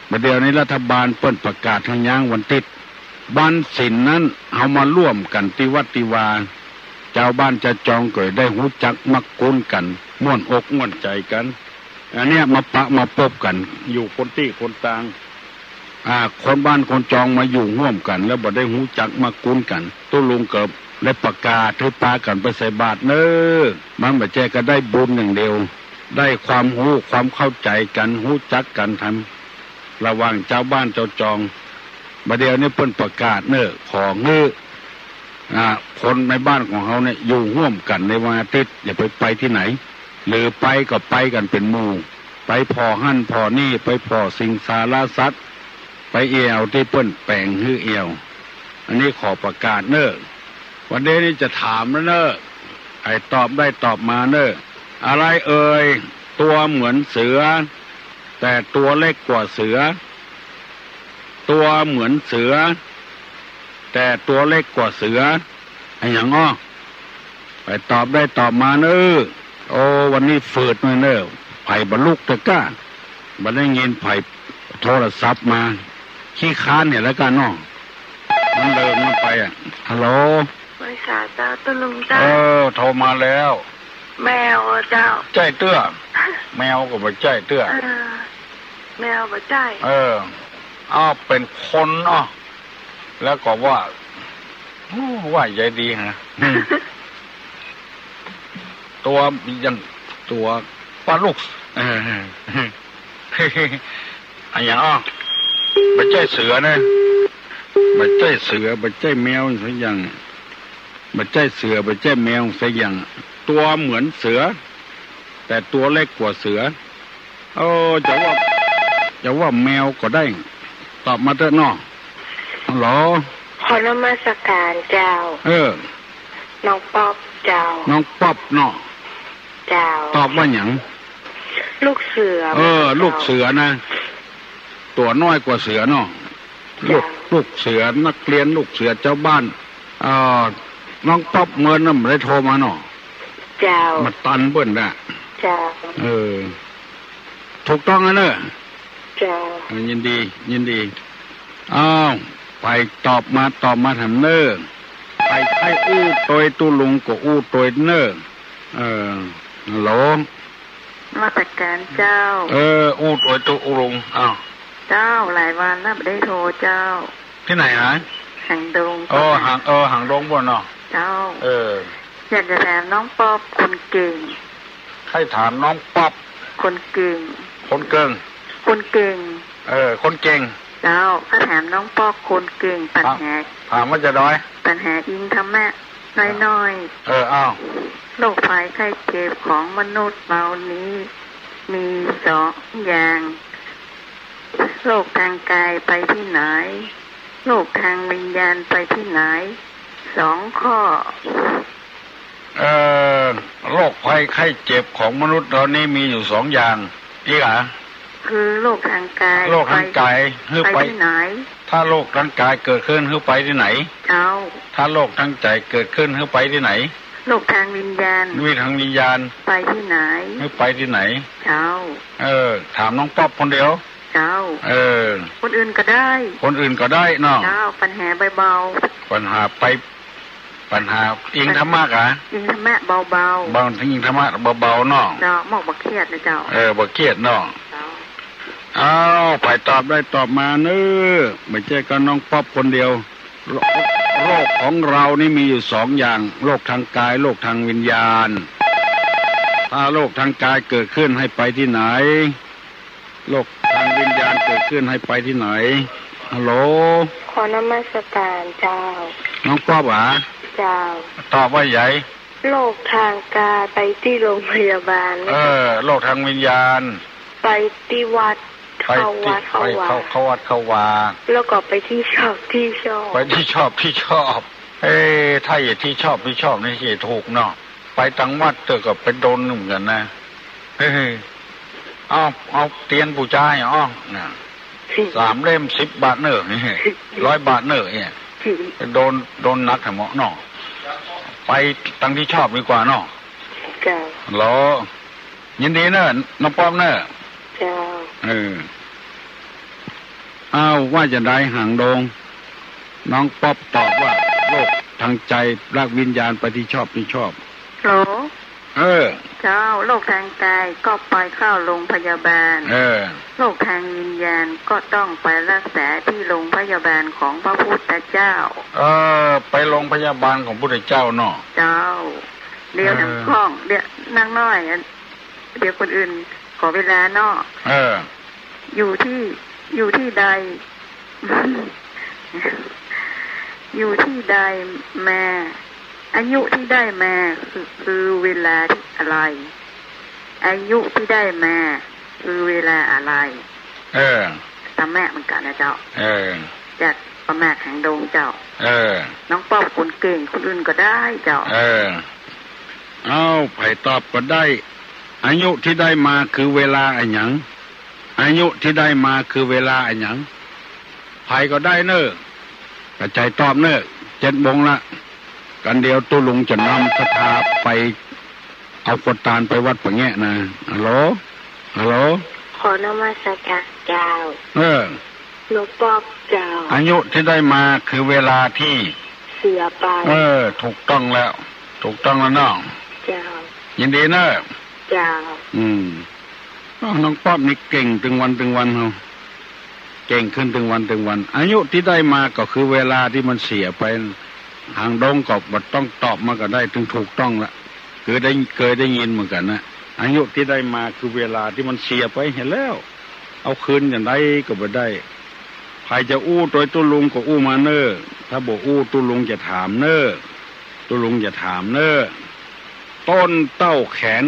บ่าเดี่ยวนี้รัฐบาลเปิ้นประกาศหื้อย้างวันติ๊ด วันศีลนั้นเฮามาร่วมกั๋นตี้วัดตี้วา จาวบ้านจาวจองก็ได้ฮู้จักมักคุ้นกั๋น ม่วนอกม่วนใจ๋กั๋น อันเนี้ยมาปะมาปบกั๋น อยู่คนตี้คนตาง อ่า คนบ้านคนจองมาอยู่ฮ่วมกั๋น แล้วบ่ได้ฮู้จักมักคุ้นกั๋น ตุ๊ลุงก็ได้ประกาศหื้อปากั๋นไปใส่บาตรเน่อ มันบ่ใจ้ก็ได้บุญอย่างเดียว ได้ความฮู้ความเข้าใจ๋กั๋น ฮู้จักกั๋นทำ ระหว่างจาวบ้านจาวจอง บ่าเดี่ยวนี้เปิ้นประกาศเน่อ ขอหื้อ อ่า คนในบ้านของเฮาเนี่ยอยู่ฮ่วมกั๋นในวันอาติ๊ด อย่าไปไปตี้ไหน หรือไปก็ไปกั๋นเป๋นหมู่ ไปผ่อหั้นผ่อนี่ ไปผ่อสิงสารสัตว์ ไปแอ่วตี้เปิ้นแป๋งหื้อแอ่ว อันนี้ขอประกาศเน่อ บ่าเดี่ยวนี้จะถามแล้วเน่อ ใผตอบได้ตอบมาเน่อ อะไรเอ่ย ตัวเหมือนเสือ แต่ตัวเล็กกว่าเสือ ตัวเหมือนเสือ แต่ตัวเล็กกว่าเสือ อะหยังอ้อ ใผตอบได้ตอบมาเน่อ โอ้ วันนี้ฝืดหน่อยเน่อ ใผบ่ลุกตะก้า บ่ได้ยินใผโทรศัพท์มา ขี้ค้านเนี่ยแล้วกั๋นเนาะ มันเลิงมันไปอะ ฮัลโหล ไหว้สาเจ้าตุ๊ลุงเจ้า เออ โทรมาแล้ว แมวอะเจ้า ใจ้เตื้อ แมวก็บ่ใจ้เตื้อ เออ แมวบ่ใจ้ เออ อ้าว เป๋นคนอ้อ แล้วก็ว่า โอ้ ว่าใจ๋ดีฮะ อืม ตัวยัง ตัวปลาลูก เออ อะหยังอ้อ บ่ใจ้เสือนะ บ่ใจ้เสือ บ่ใจ้แมวสักอย่าง บ่ใจ้เสือ บ่ใจ้แมวสักอย่าง ตัวเหมือนเสือ แต่ตัวเล็กกว่าเสือ เออ จะว่า จะว่าแมวก็ได้ ตอบมาเต๊อะเนาะ ฮัลโหล ขอนมัสการเจ้า เออ น้องป๊อปเจ้า น้องป๊อปเนาะ เจ้า ตอบว่าหยัง ลูกเสือ เออ ลูกเสือนะ ตั๋วน้อยกว่าเสือเนาะ ลูก เจ้า ลูกเสือ นักเรียนลูกเสือจาวบ้าน เอ่อ น้องป๊อปเมินน่ะบ่ได้โทรมาเนาะ เจ้า มาตันเปิ้นน่ะ เจ้า เออ ถูกต้องแล้วเนอะ เจ้า เออ ยินดี ยินดี อ้าว ใผตอบมา ตอบมาแถมเนอะ ใผใค่อู้ตวยตุ๊ลุงก็อู้ตวยเนอะ เออ ฮัลโหล นมัสการเจ้า เออ อู้ตวยตุ๊ลุง อ้าว เจ้า หลายวันแล้วบ่ได้โทรเจ้า ตี้ไหนหา หางดง เออ หาง เออ หางดงปู้นเนาะ เจ้า เออ อยากจะถามน้องป๊อปคนเก่ง ใค่ถามน้องป๊อป คนเก่ง คนเก่ง คนเก่ง เออ คนเก่ง เจ้า ข้าถามน้องป๊อปคนเก่ง ปัญหา ถาม ถามว่าจะน้อย ปัญหาอิงธรรมะน้อยๆ เออ อ้าว โรคภัยไข้เจ็บของมนุษย์เรานี้มีสองอย่าง โรคทางกายไปที่ไหน โรคทางวิญญาณไปที่ไหน สองข้อ เอ่อ โรคภัยไข้เจ็บของมนุษย์เรานี้มีอยู่สองอย่าง อีกอะ คือโรคทางกาย โรคทางกาย หื้อไป ไปตี้ไหน ถ้าโรคทางกายเกิดขึ้น หื้อไปตี้ไหน เจ้า ถ้าโรคทางใจ๋เกิดขึ้น หื้อไปตี้ไหน โรคทางวิญญาณ โรคทางวิญญาณ ไปตี้ไหน หื้อไปตี้ไหน เจ้า เออ ถามน้องป๊อปคนเดียว เจ้า เออ คนอื่นก็ได้ คนอื่นก็ได้เนาะ เจ้า ปัญหาเบาๆ ปัญหาไป ปัญหาอิงธรรมะกะ อิงธรรมะเบาๆ เบา อิงธรรมะเบาๆ เนาะ เจ้า หมอกบ่เครียดนะเจ้า เออ บ่เครียดเนาะ เจ้า อ้าว ใผตอบได้ตอบมาเน้อ บ่ใจ้ก้าน้องป๊อปคนเดียว โร- โรคของเฮานี่มีอยู่สองอย่าง โรคทางกาย โรคทางวิญญาณ ถ้าโรคทางกายเกิดขึ้นหื้อไปตี้ไหน โรคทางวิญญาณเกิดขึ้นหื้อไปตี้ไหน ฮัลโหล ขอนมัสการเจ้า น้องป๊อปหวา เจ้า ตอบว่าใหญ่ โรคทางกายไปตี้โรงพยาบาล เออ โรคทางวิญญาณ ไปตี้วัด ไปตี้ เข้าวัดเข้าวา ไปเข้า เข้าวัดเข้าวา แล้วก็ไปตี้ชอบตี้ชอบ ไปตี้ชอบตี้ชอบ เอ๊ะ ถ้าจะตี้ชอบตี้ชอบนี่จะถูกเนาะ ไปตังวัดเต๊อะก็ไปโดนเหมือนกั๋นนะ เฮ้ย เอา เอาเตียนปู๋จาอ้อ น่ะ สามเล่มสิบบาทเน่อ นี่ ร้อยบาทเน่อ เนี่ย โดน โดนหนักแหมเนาะ ไปตังตี้ชอบดีกว่าเนาะ เจ้า เหรอ ยินดีเน่อ น้องป๊อปเน่อ เจ้า เออ อ้าว ว่าจาใดหางดง น้องป๊อปตอบว่า โรคทางใจ๋ รากวิญญาณไปตี้ชอบตี้ชอบ ฮัลโหล เออ เจ้า โรคทางกายก็ไปเข้าโรงพยาบาล เออ โรคทางวิญญาณก็ต้องไปรักษาตี้โรงพยาบาลของพระพุทธเจ้า เออ ไปโรงพยาบาลของพุทธเจ้าเนาะ เจ้า เดี๋ยว เออ หนังข้อง เดี๋ยวนักน้อย อัน เดี๋ยวคนอื่นขอเวลาเนาะ เออ อยู่ตี้ อยู่ตี้ใด อยู่ตี้ใดมา อายุตี้ได้มาคือ คือเวลาตี้อะไร อายุตี้ได้มาคือเวลาอะไร เออ ตะแมะเหมือนกั๋นนะเจ้า เออ จากตะแมะหางดงเจ้า เออ น้องป๊อปคนเก่ง คนอื่นก็ได้เจ้า เออ เอ้า ใผตอบก็ได้ อายุตี้ได้มาคือเวลาอะหยัง อายุตี้ได้มาคือเวลาอะหยัง ใผก็ได้เน่อ กระจายตอบเน่อ เจ็ดโมงละ กั๋นเดี๋ยวตุ๊ลุงจะนำศรัทธาไปเอาขวดตานไปวัดปะแงะนะ ฮัลโหล ฮัลโหล ขอนมัสการเจ้า เออ หลวงป๊อปเจ้า อายุตี้ได้มาคือเวลาตี้ เสียไป เออ ถูกต้องแล้ว ถูกต้องแล้วเนาะ เจ้า ยินดีเน่อ เจ้า อืม อ้าว น้องป๊อปนี่เก่งตึงวันตึงวันเฮา เก่งขึ้นตึงวันตึงวัน อายุตี้ได้มาก็คือเวลาตี้มันเสียไป หางดงก็บ่ต้องตอบมาก็ได้ ตึงถูกต้องละ เกยได้ เกยได้ยินเหมือนกั๋นนะ อายุตี้ได้มาคือเวลาตี้มันเสียไปหั้นแหละ เอาคืนจาใดก็บ่ได้ ใผจะอู้ตวยตุ๊ลุงก็อู้มาเน่อ ถ้าบ่อู้ตุ๊ลุงจะถามเน่อ ตุ๊ลุงจะถามเน่อ ต้นเต้าแขน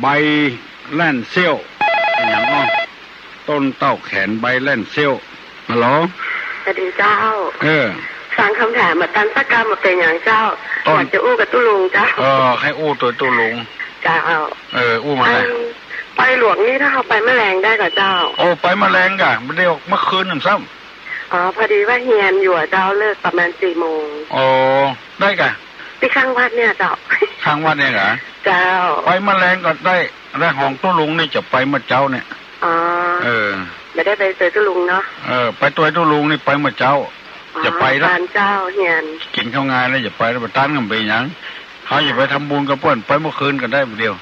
ใบแล่นเสี้ยว อะหยังอ้อ ต้นเต้าแขนใบแล่นเสี้ยว ฮัลโหล สวัสดีเจ้า เออ ฟังกำถามบ่ตันสักกำ บ่าเป๋นหยังเจ้า ต้น ก่อนจะอู้กับตุ๊ลุงเจ้า เออ หื้ออู้ตวยตุ๊ลุง เจ้า เออ อู้มาเลย อัน ไปหลวงนี่ถ้าเฮาไปเมื่อแลงได้ก่อเจ้า โอ้ ไปเมื่อแลงก่ะ บ่ได้ออกเมื่อคืนนึ่งซ้ำ อ๋อ พอดีว่าเฮียนอยู่อะเจ้า เลิกประมาณสี่โมง อ๋อ ได้ก่ะ ตี้ข้างวัดเนี่ยเจ้า ข้างวัดเนี่ยก่ะ เจ้า ไปเมื่อแลงก็ได้ แล้วของตุ๊ลุงนี่จะไปเมื่อเจ๊าเนี่ย อ๋อ เออ บ่ได้ไปตวยตุ๊ลุงเนาะ เออ ไปตวยตุ๊ลุงนี่ไปเมื่อเจ๊า อ๋อ จะไปละ ตานเจ้าเฮียน กิ๋นข้าวงายแล้วจะไปละ บ่ตันก็บ่เป๋นหยัง เฮาจะไปทำบุญกับเปิ้น ไปเมื่อคืนก็ได้บ่าเดี่ยว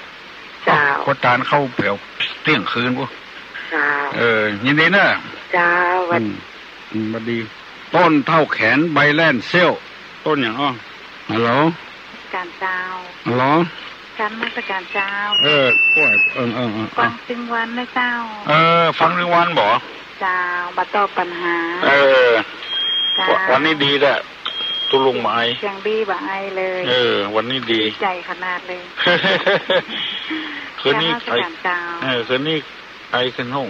เจ้า ขวดตานเข้าแผวเตี้ยงคืนปุ๊บ เจ้า เออ ยินดีเน่อ เจ้า หวัด อืม อืม หวัดดี ต้นเต้าแขนใบแล่นเสี้ยว ต้นหยังอ้อ ฮัลโหล การเจ้า ฮัลโหล การนมัสการเจ้า เออ กล้วย เออ เออ เออ ฟังตึงวันนะเจ้า เออ ฟังตึงวันบ่ เจ้า บ่ตอบปัญหา เออ เจ้า วันนี้ดีแหละ ตุ๊ลุงบ่ไอ เสียงดีบ่ไอเลย เออ วันนี้ดี ดีใจ๋ขนาดเลย คืนนี้ การนมัสการเจ้า ไอ เออ คืนนี้ ไอขึ้นห้อง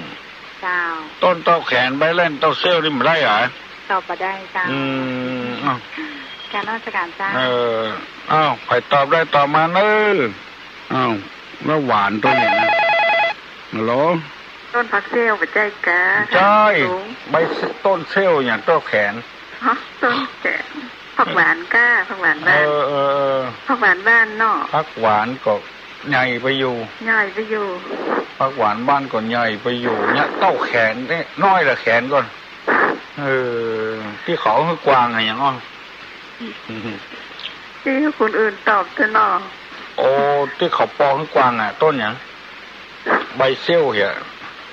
เจ้า ต้นเต้าแขนใบแล่นเต้าเสี้ยวนี่บ่ได้หรอ ตอบบ่ได้เจ้า อืม อ้าว การนมัสการเจ้า เออ อ้าว ใผตอบได้ตอบมาเน้อ อ้าว แล้วหวานตวยเนี่ยนะ ฮัลโหล ต้นผักเสี้ยวบ่ใจ้กา ใจ้ ต้นสูง ใบต้นเสี้ยวอย่างเต้าแขน ฮะ ต้นแขน ผักหวานก้า ผักหวานบ้าน เออ เออ เออ ผักหวานบ้านเนาะ ผักหวานก็ใหญ่ไปอยู่ ใหญ่ไปอยู่ ผักหวานบ้านก็ใหญ่ไปอยู่ เนี่ย เต้าแขนเนี่ย น้อยละแขนก่อน เออ ตี้เขาหื้อกวางอะหยังอ้อ ตี้หื้อคนอื่นตอบเถอะเนาะ โอ้ ตี้เขาปอหื้อกวางอะ ต้นหยัง ใบเสี้ยวเหีย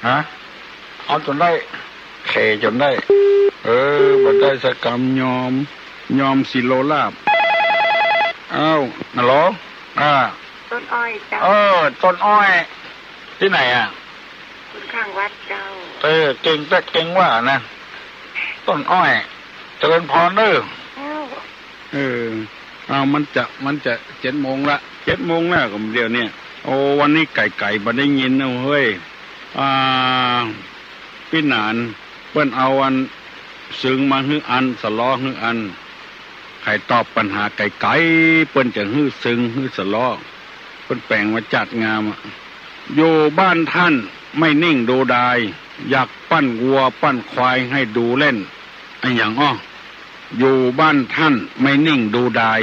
ฮะ เอาจ๋นได้ เคจ๋นได้ เออ บ่ได้สักกำ ยอม ยอมสิโลลาภ อ้าว ฮัลโหล อ่า ต้นอ้อยเจ้า เออ ต้นอ้อย ตี้ไหนอะ ข้างวัดเจ้า เออ เก่งแต๊เก่งว่านะ ต้นอ้อย เจริญพรเด้อ เจ้า เออ อ้าว มันจะ มันจะเจ็ดโมงละ เจ็ดโมงแล้วก็เดี๋ยวเนี่ย โอ้ วันนี้ไก๋ๆ บ่ได้ยินนะเฮ้ย อ่า ปี้หนาน เปิ้นเอาอัน ซึ่งมาหื้ออัน สะเลาะหื้ออัน ใผตอบปัญหาไก๋ๆ เปิ้นจะหื้อซึ่งหื้อสะเลาะ เปิ้นแป๋งมาจัดงามอะ อยู่บ้านท่านไม่นิ่งดูดาย อยากปั้นวัวปั้นควายให้ดูเล่น อะหยังอ้อ อยู่บ้านท่านไม่นิ่งดูดาย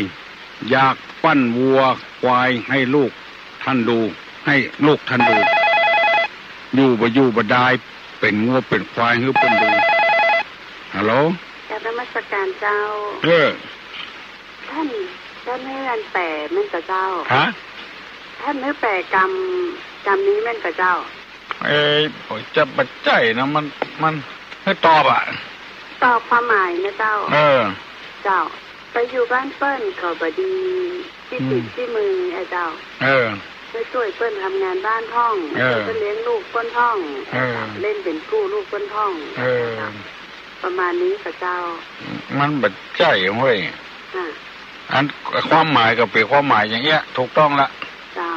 อยากปั้นวัวควายให้ลูกท่านดู ให้ลูกท่านดู อยู่บ่อยู่บ่ดาย เป๋นงัวเป๋นควายหื้อเปิ้นดู ฮัลโหล กราบนมัสการเจ้า เออ ต้าน ต้านหื้ออันแป๋แม่นก่อเจ้า ฮะ ต้านหื้อแป๋กำ กำนี้แม่นก่อเจ้า เอ้ย จะบ่ใจ้นะ มัน มัน หื้อตอบอะ ตอบความหมายนะเจ้า เออ เจ้า ไปอยู่บ้านเปิ้นก็บ่ดี ตี้ อืม ตี้มืออะเจ้า เออ ไปจ้วยเปิ้นทำงานบ้านพ่อง เออ เปิ้นเลี้ยงลูกเปิ้นพ่อง เออ เล่นเป๋นกู้ลูกเปิ้นพ่อง เออ ประมาณนี้ก่อเจ้า มันบ่ใจ้เว้ย อ่ะ อันความหมายก็เป๋นความหมายอย่างเอี้ย ถูกต้องละ เจ้า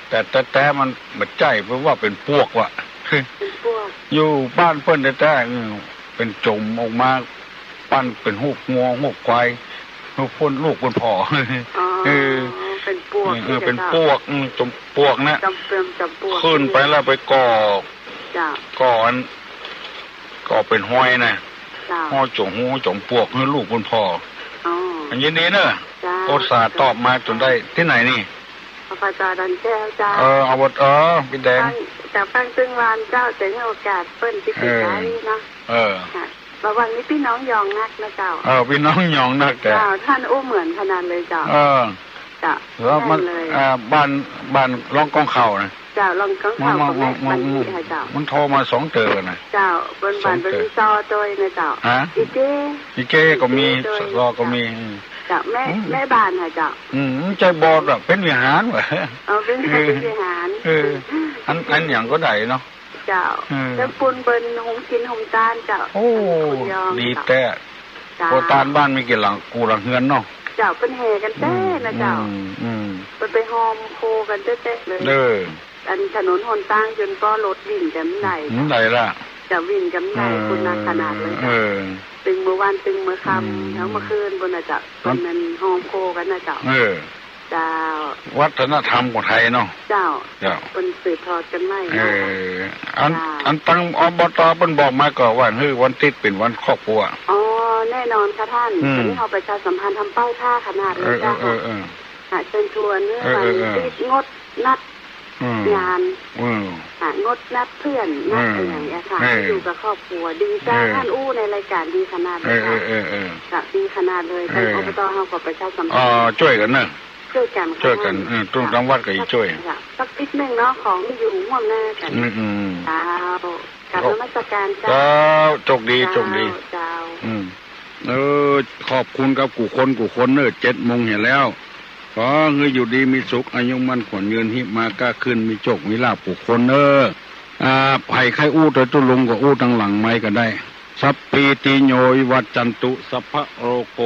แต่แต๊ๆ มันบ่ใจ้ เปิ้นว่าเป๋นปวกว่ะ เป๋นปวก อยู่บ้านเปิ้นแต๊ๆ เออ เป๋นจ๋มออกมา ปั้นเป๋นฮูปงัวฮูปควาย ฮูปเปิ้นลูกเปิ้นพ่อ อ๋อ เออ เป๋นปวก เออ เป๋นปวก อืม จ๋มปวกนะ จ๋ม เป๋นจ๋มปวก ขึ้นไปแล้วไปก่อ เจ้า ก่ออัน ก่อเป๋นฮอยนะ เจ้า ฮอยจ๋มฮูจ๋มปวกหื้อลูกเปิ้นพ่อ อ๋อ อันนี้นี่เนอะ เจ้า อุตส่าห์ตอบมาจ๋นได้ ตี้ไหนนี่ อบต.ดอนแก้วเจ้า เออ อบต.พี่แดง ฟัง จะฟังตึงวานเจ้า จะหื้อโอกาสเปิ้นตี้ เออ ใก๋ๆ เนาะ เออ ค่ะ ระหว่างนี้ปี้น้องยองนักนะเจ้า เออ ปี้น้องยองนักแต่ เจ้า ต้านอู้เหมือนขนาดเลยเจ้า เออ เจ้า แล้วมัน แม่นเลย อ่า บ้าน บ้านร่องก้องเข่านะ เจ้า ร่องก้องเข่า มัน กับแม่ มัน บ้านนี้ค่ะเจ้า มันโทรมาสองเตื้อนะ เจ้า เปิ้นบ้าน สองเตื้อ เปิ้นมีซอโตยนะเจ้า ฮะ อีเก้ อีเก้ก็มี อีเก้โตย ซอก็มี เจ้า อืม เจ้า แม่ อืม แม่บ้านค่ะเจ้า อืม ใจ้บ่ดอก เป๋นวิหารว่ะ เอาเป๋น เออ เป๋นวิหาร เออ อัน อันหยังก็ได้เนาะ เจ้า เออ แล้วปูนเปิ้นโฮมกิ๋นโฮมตานเจ้า โอ้ อันนี้คนยอง ดีแต๊ เจ้า โอ้ ตานบ้านมีกี่หลัง กู่หลังเฮือนเนาะ เจ้า เปิ้นแห่กั๋นแต๊นะเจ้า อืม อืม เปิ้นไปฮอมโคกั๋นแต๊ๆ เลย เออ อันถนนหนตางจ๋นป้อรถวิ่งกั๋นบ่ได้ บ่ได้ละ จะวิ่งกั๋นบ่ได้ เออ ปุ้นนะ ขนาดเลยเจ้า เออ ตึงเมื่อวานตึงเมื่อค่ำ อืม แล้วเมื่อคืนปุ้นนะเจ้า มัน เปิ้นนั่นฮอมโคกั๋นนะเจ้า เออ เจ้า วัฒนธรรมของไทยเนาะ เจ้า เจ้า เปิ้นสืบทอดกั๋นไว้ เออ เนาะ อัน เจ้า อันตัง อบต.เปิ้นบอกมาก่อว่า หื้อวันติ๊ดเป๋นวันครอบครัว อ๋อ แน่นอนค่ะต้าน อืม ต๋อนนี้เฮาประชาสัมพันธ์ทำป้ายผ้าขนาดเลยเจ้า เออ เออ เออ เออ ค่ะ เชิญชวน เออ เออ วันติ๊ด เออ งดนัด อืม งาน อืม ค่ะ งดนัดเพื่อน นัด อืม อะไรอย่างเงี้ยค่ะ เออ อยู่กับครอบครัว ดีเจ้า เออ ต้านอู้ในรายการดีขนาดเลยค่ะ เออ เออ เออ ค่ะ ดีขนาดเลย เออ ทาง อบต.เฮาก็ประชาสัมพันธ์ อ๋อ จ้วยกั๋นเนอะ จ้วยกั๋นค่ะ จ้วยกั๋น ต้าน เออ ตรง ค่ะ ตางวัดก็อีกจ้วย ค่ะ สักติ๊ดนึ่งเนาะ ของอยู่ฮ่วมหน้ากั๋น อืม อืม เจ้า กราบนมัสการเจ้า เจ้า โจคดี เจ้า โจคดี เจ้า อืม เออ ขอบคุณกับกู้คนกู้คนเน่อ เจ็ดโมงเหียแล้ว ขอหื้ออยู่ดีมีสุข อายุมั่นขวัญยืน ฮิมาก้าขึ้น มีโจคมีลาภกู้คนเน่อ อ่า ใผใค่อู้ตวยตุ๊ลุงก็อู้ตังหลังไมค์ก็ได้ สัพพีติโยวิวัจจันตุ สัพพะโรโค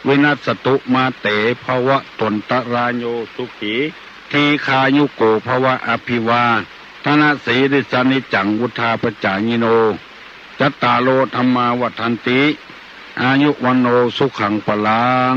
วินัสสตุ มาเตภวัตวันตรายโย สุขีทีฆายุโกภวะ อภิวาทนสีลิสสะนิจจัง วุฑฒาปจายิโน จัตตาโรธัมมาวัฑฒันติ อายุวัณโณสุขังพลัง